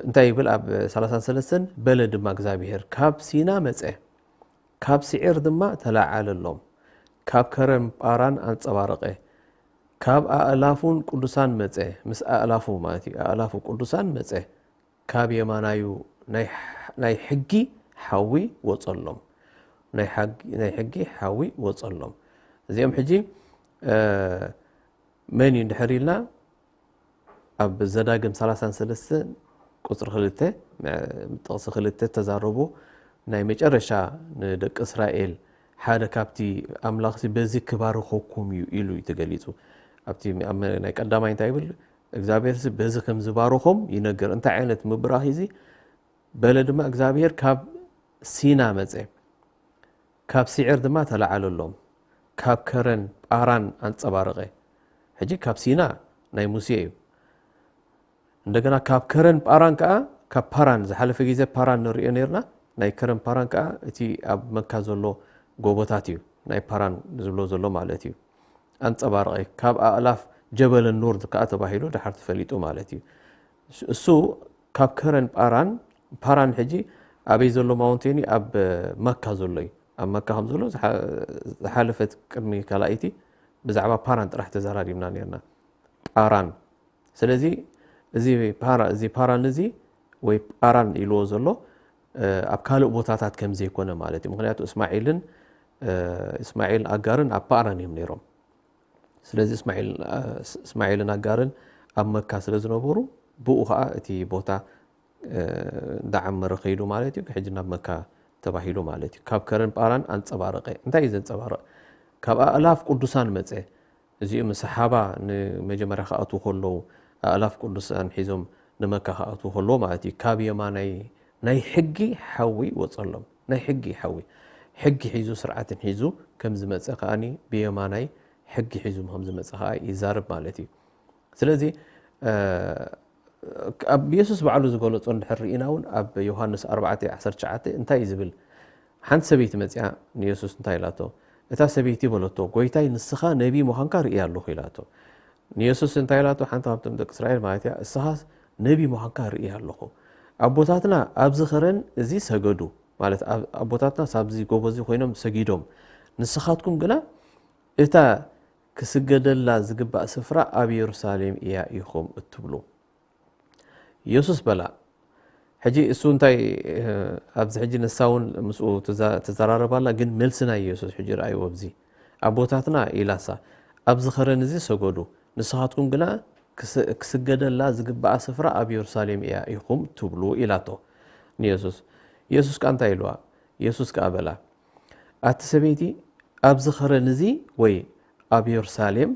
እንታይ ይብል ኣብ ሰላሳን ሰለስተን? "በለ ድማ እግዚኣብሔር፣ ካብ ሲና መጸ፣ ካብ ስዒር ድማ ተለዓለሎም፣ ካብ ከረን ጳራን ኣንጸባረቐ፣ ካብ ኣእላፉን ቅዱሳን መጸ"፣ ምስ ኣእላፉ ማለት እዩ፣ ኣእላፉ ቅዱሳን መጸ፣ ካብ የማናዩ ናይ፣ ናይ ሕጊ ሓዊ ወጸሎም፣ ናይ ሓጊ-፣ ናይ ሕጊ ሓዊ ወጸሎም። እዚኦም ሕጂ፣ እ፣ መን እዩ እንድሕር ኢልና፣ ኣብ ዘዳግም ሰላሳን ሰለስተን ቁጽሪ ክልተ፣ ጥቕሲ ክልተ ተዛረቡ፣ ናይ መጨረሻ ንደቂ እስራኤል ሓደ ካብቲ ኣምላኽሲ በዚ ክባርኸኩም እዩ ኢሉ እዩ ተገሊጹ። ኣብቲ ኣብ ናይ ቀዳማይ እንታይ ይብል? እግዚኣብሔርሲ በዚ ከም ዝባርኾም ይነግር። እንታይ ዓይነት ምብራኽ እዩ እዚ? "በለ ድማ እግዚኣብሔር ካብ ሲና መጸ፣ ካብ ስዒር ድማ ተለዓለሎም፣ ካብ ከረን ጳራን ኣንጸባረቐ።" ሕጂ ካብ ሲና ናይ ሙሴ እዩ። እንደገና ካብ ከረን ጳራን ከኣ፣ ካብ ፓራን፣ ዝሓለፈ ግዜ ፓራን ንርእዮ ነርና። ናይ ከረን ጳራን ከኣ እቲ ኣብ መካ ዘሎ ጎቦታት እዩ፣ ናይ ፓራን ዝብሎ ዘሎ ማለት እዩ። ኣንጸባረቐ፣ ካብ ኣእላፍ ጀበለ ኑር ከኣ ተባሂሉ ድሓር ተፈሊጡ ማለት እዩ። እሱ ካብ ከረን ጳራን፣ ፓራን ሕጂ ኣበይ ዘሎ ማውንቴን እዩ? ኣብ መካ ዘሎ እዩ። ኣብ መካ ከም ዘሎ ዝሓ-፣ ዝሓለፈት ቅድሚ ካልኣይቲ ብዛዕባ ፓራን ጥራሕ ተዘራሪብና ነርና። ጳራን። ስለዚ እዚ ፓራ-፣ እዚ ፓራን እዚ ወይ ጳራን ኢልዎ ዘሎ፣ እ፣ ኣብ ካልእ ቦታታት ከም ዘይኮነ ማለት እዩ። ምኽንያቱ እስማዒልን፣ እ፣ እስማዒልን ኣጋርን ኣብ ፓራን እዮም ነይሮም። ስለዚ እስማዒል፣ እ፣ እስማዒልን ኣጋርን ኣብ መካ ስለ ዝነበሩ፣ ብኡ ኸኣ እቲ ቦታ፣ እ፣ እንዳዓመረ ከይዱ ማለት እዩ። ሕጂ ናብ መካ ተባሂሉ ማለት እዩ። ካብ ከረን ጳራን ኣንጸባረቐ። እንታይ እዩ ዘንጸባርቕ? ካብ ኣእላፍ ቅዱሳን መጸ። እዚኦም ሰሓባ ንመጀመርያ ክኣትዉ ከለዉ፣ ኣእላፍ ቅዱሳን ሒዞም ንመካ ክኣትዉ ከለዉ ማለት እዩ። ካብ የማናይ ናይ ሕጊ ሓዊ ወጸሎም። ናይ ሕጊ ሓዊ። ሕጊ ሒዙ፣ ስርዓትን ሒዙ ከም ዝመጸ ከኣኒ ብየማናይ ሕጊ ሒዙ ከም ዝመጸ ከኣ ይዛረብ ማለት እዩ። ስለዚ፣ እ፣ ኣብ የሱስ ባዕሉ ዝገለጾ እንድሕር ርኢና እውን ኣብ ዮሃንስ ኣርባዕተ ዓሰርተ ትሽዓተ እንታይ እዩ ዝብል? ሓንቲ ሰበይቲ መጺኣ ንየሱስ እንታይ ኢላቶ? እታ ሰበይቲ በለቶ፣ "ጎይታይ፣ ንስኻ ነቢ ምዃንካ ርእየ ኣለኹ" ኢላቶ። ንየሱስ እንታይ ኢላቶ? ሓንቲ ካብቶም ደቂ እስራኤል ማለት እያ፣ "እስኻስ ነቢ ምዃንካ ርእየ ኣለኹ። ኣቦታትና ኣብዚ ኸረን እዚ ሰገዱ" ማለት ኣብ-፣ ኣቦታትናስ ኣብዚ ጎቦ እዚ ኮይኖም ሰጊዶም፣ ንስኻትኩም ግና እታ ክስገደላ ዝግባእ ስፍራ ኣብ የሩሳሌም እያ ኢኹም እትብሉ። የሱስ በላ። ሕጂ እሱ እንታይ፣ እ፣ ኣብዚ ሕጂ ንሳ እውን ምስኡ ትዛ-፣ ትዘራረብ ኣላ፣ ግን መልሲ ናይ የሱስ ሕጂ ረኣይዎ። ኣብዚ ኣቦታትና ኢላሳ፣ ኣብዚ ኸረን እዚ ሰገዱ፣ ንስኻትኩም ግና ክስ-፣ ክስገደላ ዝግባኣ ስፍራ ኣብ የሩሳሌም እያ ኢኹም ትብሉ ኢላቶ ንየሱስ። የሱስ ከኣ እንታይ ኢልዋ? የሱስ ከኣ በላ፣ ኣቲ ሰበይቲ፣ ኣብዚ ኸረን እዚ ወይ ኣብ የሩሳሌም፣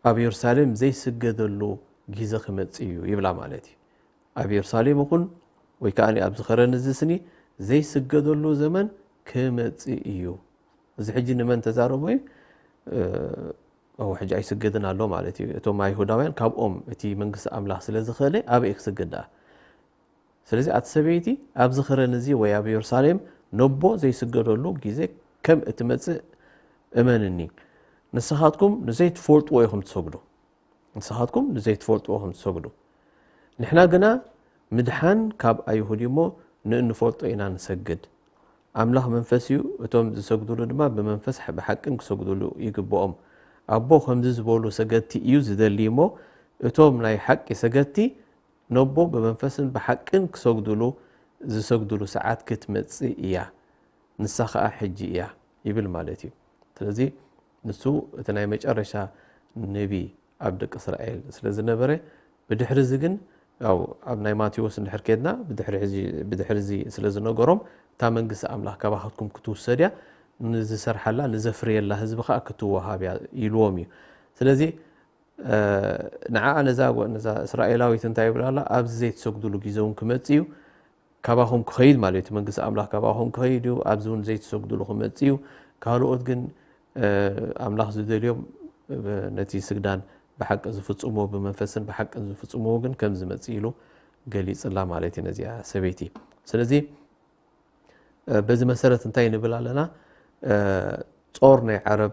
ኣብ የሩሳሌም ዘይስገደሉ ግዜ ክመጽእ እዩ ይብላ ማለት እዩ። ኣብ የሩሳሌም ይኹን ወይ ከኣ ኣብዚ ኸረን እዚ ስኒ ዘይስገደሉ ዘመን ክመጽእ እዩ። እዚ ሕጂ ንመን ተዛረቦ እዩ? እ፣ እወ፣ ሕጂ ኣይስገድን ኣሎ ማለት እዩ። እቶም ኣይሁዳውያን ካብኦም እቲ መንግስቲ ኣምላኽ ስለ ዝኸለ ኣበይ ክስገድ ደኣ? ስለዚ ኣቲ ሰበይቲ፣ ኣብዚ ኸረን እዚ ወይ ኣብ የሩሳሌም ነቦ ዘይስገደሉ ግዜ ከም እትመጽእ እመንኒ። ንስኻትኩም ንዘይትፈልጥዎ ኢኹም ትሰግዱ። ንስኻትኩም ንዘይትፈልጥዎ ኢኹም ትሰግዱ። ንሕና ግና ምድሓን ካብ ኣይሁድ እዩ እሞ ንእንፈልጦ ኢና ንሰግድ። ኣምላኽ መንፈስ እዩ፣ እቶም ዝሰግድሉ ድማ ብመንፈስ ብሓቅን ክሰግድሉ ይግብኦም። ኣቦ ከምዚ ዝበሉ ሰገድቲ እዩ ዝደሊ እሞ፣ እቶም ናይ ሓቂ ሰገድቲ ነቦ ብመንፈስን ብሓቅን ክሰግድሉ ዝሰግድሉ ሰዓት ክትመጽእ እያ፣ ንሳ ኸኣ ሕጂ እያ ይብል ማለት እዩ። ስለዚ ንሱ እቲ ናይ መጨረሻ ነቢ ኣብ ደቂ እስራኤል ስለ ዝነበረ፣ ብድሕሪ እዚ ግን ያው ኣብ ናይ ማቴዎስ እንድሕር ከድና ብድሕሪ ሕዚ ብድሕሪ እዚ ስለ ዝነገሮም እታ መንግስቲ ኣምላኽ ካባኻትኩም ክትውሰድ እያ፣ ንዝሰርሓላ ንዘፍርየላ ህዝቢ ከዓ ክትወሃብ እያ ኢልዎም እዩ። ስለዚ ንዓ ነዛ ነዛ እስራኤላዊት እንታይ ይብላ ኣላ? ኣብዚ ዘይትሰግድሉ ግዜ እውን ክመጽእ እዩ፣ ካባኹም ክኸይድ ማለት እዩ። መንግስቲ ኣምላኽ ካባኹም ክኸይድ እዩ፣ ኣብዚ እውን ዘይትሰግድሉ ክመጽእ እዩ። ካልኦት ግን ኣምላኽ ዝደልዮም ነቲ ስግዳን ብሓቂ ዝፍጽምዎ ብመንፈስን ብሓቅን ዝፍጽምዎ ግን ከም ዝመጽእ ኢሉ ገሊጽላ ማለት እዩ ነዚኣ ሰበይቲ። ስለዚ በዚ መሰረት እንታይ ንብል ኣለና? ጾር ናይ ዓረብ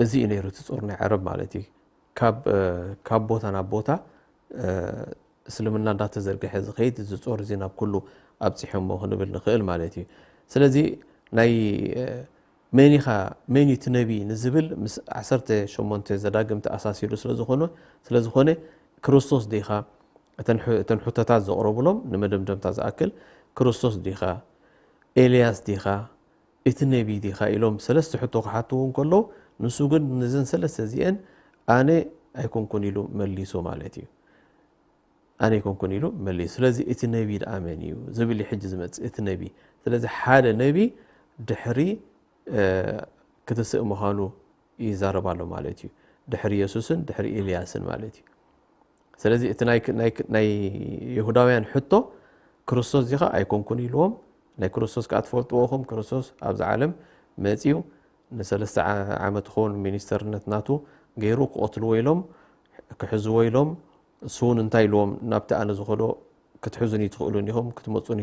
እዚ እዩ ነይሩ እቲ ጾር ናይ ዓረብ ማለት እዩ። ካብ ካብ ቦታ ናብ ቦታ እስልምና እንዳተዘርግሐ ዝኸይድ እዚ ጾር እዚ ናብ ኩሉ ኣብፂሖሞ ክንብል ንኽእል ማለት እዩ። ስለዚ ናይ መን ኢኻ መን እዩ እቲ ነቢ ንዝብል ምስ ዓሰርተ ሸሞንተ ዘዳግም ተኣሳሲሩ ስለዝኾነ ስለዝኾነ ክርስቶስ ዲኻ እተን ሕቶታት ዘቕረቡሎም ንመደምደምታ ዝኣክል ክርስቶስ ዲኻ ኤልያስ ዲኻ እቲ ነቢ ዲኻ ኢሎም ሰለስተ ሕቶ ክሓትዎ እንከለዉ ንሱ ግን ነዘን ሰለስተ እዚአን ኣነ ኣይኮንኩን ኢሉ መሊሱ ማለት እዩ። ኣነ ኣይኮንኩን ኢሉ መሊሱ። ስለዚ እቲ ነቢ ደኣ መን እዩ ዝብል እዩ ሕጂ ዝመጽእ እቲ ነቢ። ስለዚ ሓደ ነቢ ድሕሪ ክትስእ ምዃኑ ይዛረብ ኣሎ ማለት እዩ። ድሕሪ የሱስን ድሕሪ ኤልያስን ማለት እዩ። ስለዚ እቲ ናይ ናይ ናይ ይሁዳውያን ሕቶ ክርስቶስ ዲኻ ኣይኮንኩን ኢልዎም። ናይ ክርስቶስ ከኣ ትፈልጥዎ ኢኹም። ክርስቶስ ኣብዚ ዓለም መጺኡ ንሰለስተ ዓመት ክኸውን ሚኒስተርነት ናቱ ገይሩ ክቐትልዎ ኢሎም ክሕዝዎ ኢሎም እሱ እውን እንታይ ኢልዎም ናብቲ ኣነ ዝኸዶ ክትሕዙኒ ትኽእሉን ኢኹም ክትመፁኒ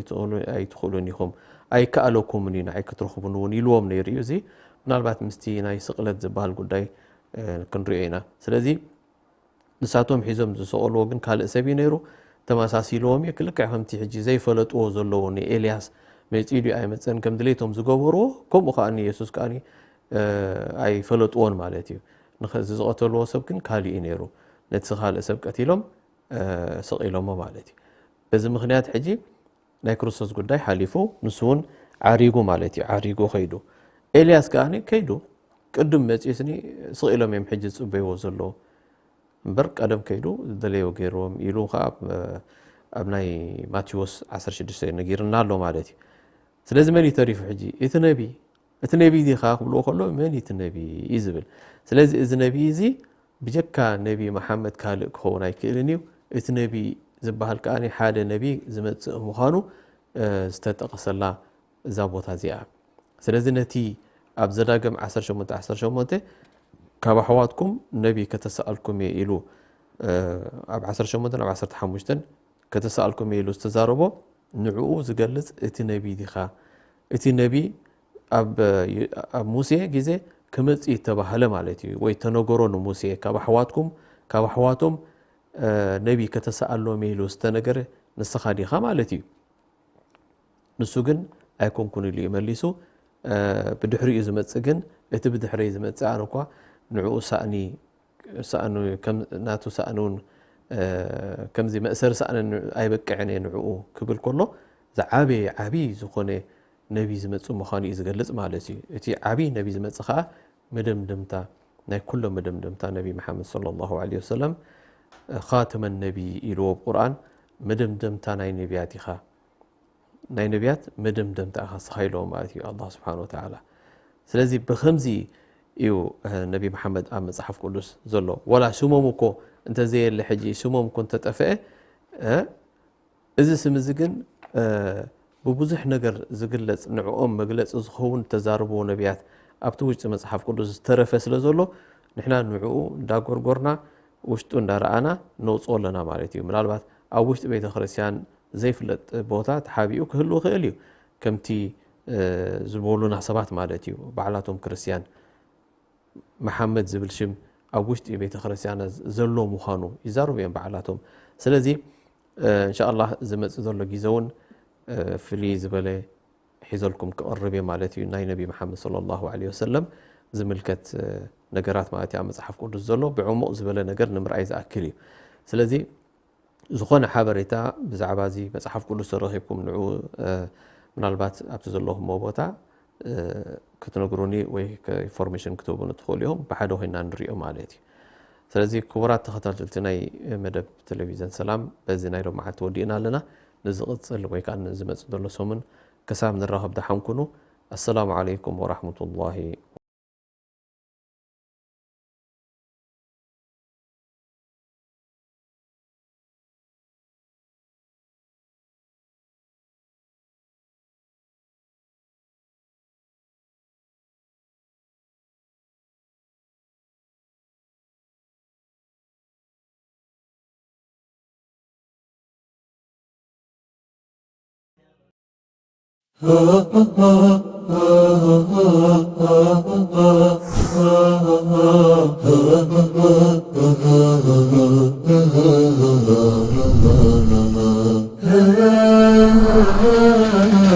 ኣይትኽእሉን ኢኹም ኣይከኣለኩምን እዩ ንዓይ ክትረኽቡን እውን ኢልዎም ነይሩ እዩ። እዚ ምናልባት ምስቲ ናይ ስቕለት ዝበሃል ጉዳይ ክንሪኦ ኢና። ስለዚ ንሳቶም ሒዞም ዝሰቐልዎ ግን ካልእ ሰብ እዩ ነይሩ። ተመሳሲልዎም እዩ ክልክዕ ከምቲ ሕጂ ዘይፈለጥዎ ዘለዉ ንኤልያስ መፂኡ ድዩ ኣይመፀን ከም ድሌቶም ዝገበርዎ ከምኡ ከዓ ንየሱስ ከዓ ኣይፈለጥዎን ማለት እዩ። ንዚ ዝቐተልዎ ሰብ ግን ካልእ እዩ ነይሩ። ነቲ ካልእ ሰብ ቀቲሎም ሰቒሎሞ ማለት እዩ። በዚ ምክንያት ሕጂ ናይ ክርስቶስ ጉዳይ ሓሊፉ ንሱ እውን ዓሪጉ ማለት እዩ። ዓሪጉ ከይዱ ኤልያስ ከዓ ከይዱ ቅድም መፂኡስኒ ስቕ ኢሎም እዮም ሕጂ ዝፅበይዎ ዘለዉ እምበር ቀደም ከይዱ ዝደለዮ ገይርዎም ኢሉ ከዓ ኣብ ናይ ማቴዎስ ዓሰርተ ሽዱሽተ ነጊርና ኣሎ ማለት እዩ። ስለዚ መን እዩ ተሪፉ ሕጂ? እቲ ነቢ እቲ ነቢ ዲኻ ክብልዎ ከሎ መን እቲ ነቢ እዩ ዝብል። ስለዚ እዚ ነቢ እዚ ብጀካ ነቢ መሓመድ ካልእ ክኸውን ኣይክእልን እዩ። እቲ ነቢ ዝበሃል ከዓ ሓደ ነቢ ዝመፅእ ምዃኑ ዝተጠቐሰላ እዛ ቦታ እዚኣ። ስለዚ ነቲ ኣብ ዘዳግም ዓሰርተ ሸሞንተ ዓሰርተ ሸሞንተ ካብ ኣሕዋትኩም ነቢ ከተሰኣልኩም እየ ኢሉ ኣብ ዓሰርተ ሸሞንተ ናብ ዓሰርተ ሓሙሽተ ከተሰኣልኩም እየ ኢሉ ዝተዛረቦ ንዕኡ ዝገልጽ እቲ ነቢ ዲኻ? እቲ ነቢ ኣብ ኣብ ሙሴ ግዜ ክመጽእ ይተባህለ ማለት እዩ ወይ ተነገሮ ንሙሴ ካብ ኣሕዋትኩም ካብ ኣሕዋቶም ነቢ ከተሰኣሎም ኢሉ ዝተነገረ ንስኻ ዲኻ ማለት እዩ። ንሱ ግን ኣይኮንኩን ኢሉ እዩ መሊሱ። ብድሕሪኡ ዝመጽእ ግን እቲ ብድሕረይ ዝመጽእ ኣነ እኳ ንዕኡ ሳእኒ ሳእኑ ከም ናቱ ሳእኑን ከምዚ መእሰሪ ሳእንን ኣይበቅዕን እየ ንዕኡ ክብል ከሎ ዝዓበየ ዓብዪ ዝኾነ ነቢ ዝመፅእ ምዃኑ እዩ ዝገልፅ ማለት እዩ። እቲ ዓብዪ ነቢ ዝመፅእ ከዓ መደምደምታ ናይ ኩሎም መደምደምታ ነቢ መሓመድ ሰለላሁ ዐለይሂ ወሰለም ኻተመ ነቢ ኢልዎ ቁርኣን መደምደምታ ናይ ነቢያት ኢኻ ናይ ነቢያት መደምደምታ ኢኻ ንስኻ ኢልዎ ማለት እዩ ኣላህ ስብሓን ወተዓላ። ስለዚ ብኸምዚ እዩ ነቢ መሓመድ ኣብ መፅሓፍ ቅዱስ ዘሎ። ወላ ሽሞም እኮ እንተዘየለ ሕጂ ሽሞም እኮ እንተጠፍአ እዚ ስም እዚ ግን ብብዙሕ ነገር ዝግለፅ ንዕኦም መግለፂ ዝኸውን ተዛርብዎ ነቢያት ኣብቲ ውሽጢ መፅሓፍ ቅዱስ ዝተረፈ ስለ ዘሎ ንሕና ንዕኡ እንዳጎርጎርና ውሽጡ እንዳረኣና ነውፅኦ ኣለና ማለት እዩ። ምናልባት ኣብ ውሽጢ ቤተ ክርስቲያን ዘይፍለጥ ቦታ ተሓቢኡ ክህሉ ይኽእል እዩ። ከምቲ ዝበሉና ሰባት ማለት እዩ። ባዕላቶም ክርስቲያን መሓመድ ዝብል ሽም ኣብ ውሽጢ ቤተ ክርስቲያን ዘሎ ምዃኑ ይዛረቡ እዮም ባዕላቶም። ስለዚ እንሻ ኣላህ ዝመፅእ ዘሎ ግዜ እውን ፍልይ ዝበለ ሒዘልኩም ክቐርብ እየ ማለት እዩ። ናይ ነቢ መሓመድ ሰለላሁ ዐለይሂ ወሰለም ዝምልከት ነገራት ማለት እዩ ኣብ መጽሓፍ ቅዱስ ዘሎ ብዕሙቕ ዝበለ ነገር ንምርኣይ ዝኣክል እዩ። ስለዚ ዝኾነ ሓበሬታ ብዛዕባ እዚ መጽሓፍ ቅዱስ ተረኺብኩም ንዑ ምናልባት ኣብቲ ዘለኹምዎ ቦታ ክትነግሩኒ ወይ ኢንፎርሜሽን ክትህቡኒ ትኽእሉ ኢኹም። ብሓደ ኮይና ንሪኦ ማለት እዩ። ስለዚ ክቡራት ተኸታተልቲ ናይ መደብ ቴሌቪዝን ሰላም በዚ ናይ ሎማዓልቲ ወዲእና ኣለና። ንዝቕፅል ወይ ከዓ ንዝመፅእ ዘሎ ሰሙን ክሳብ ንራኸብ ደሓን ኩኑ። ኣሰላሙ ዓለይኩም ወራሕመቱላሂ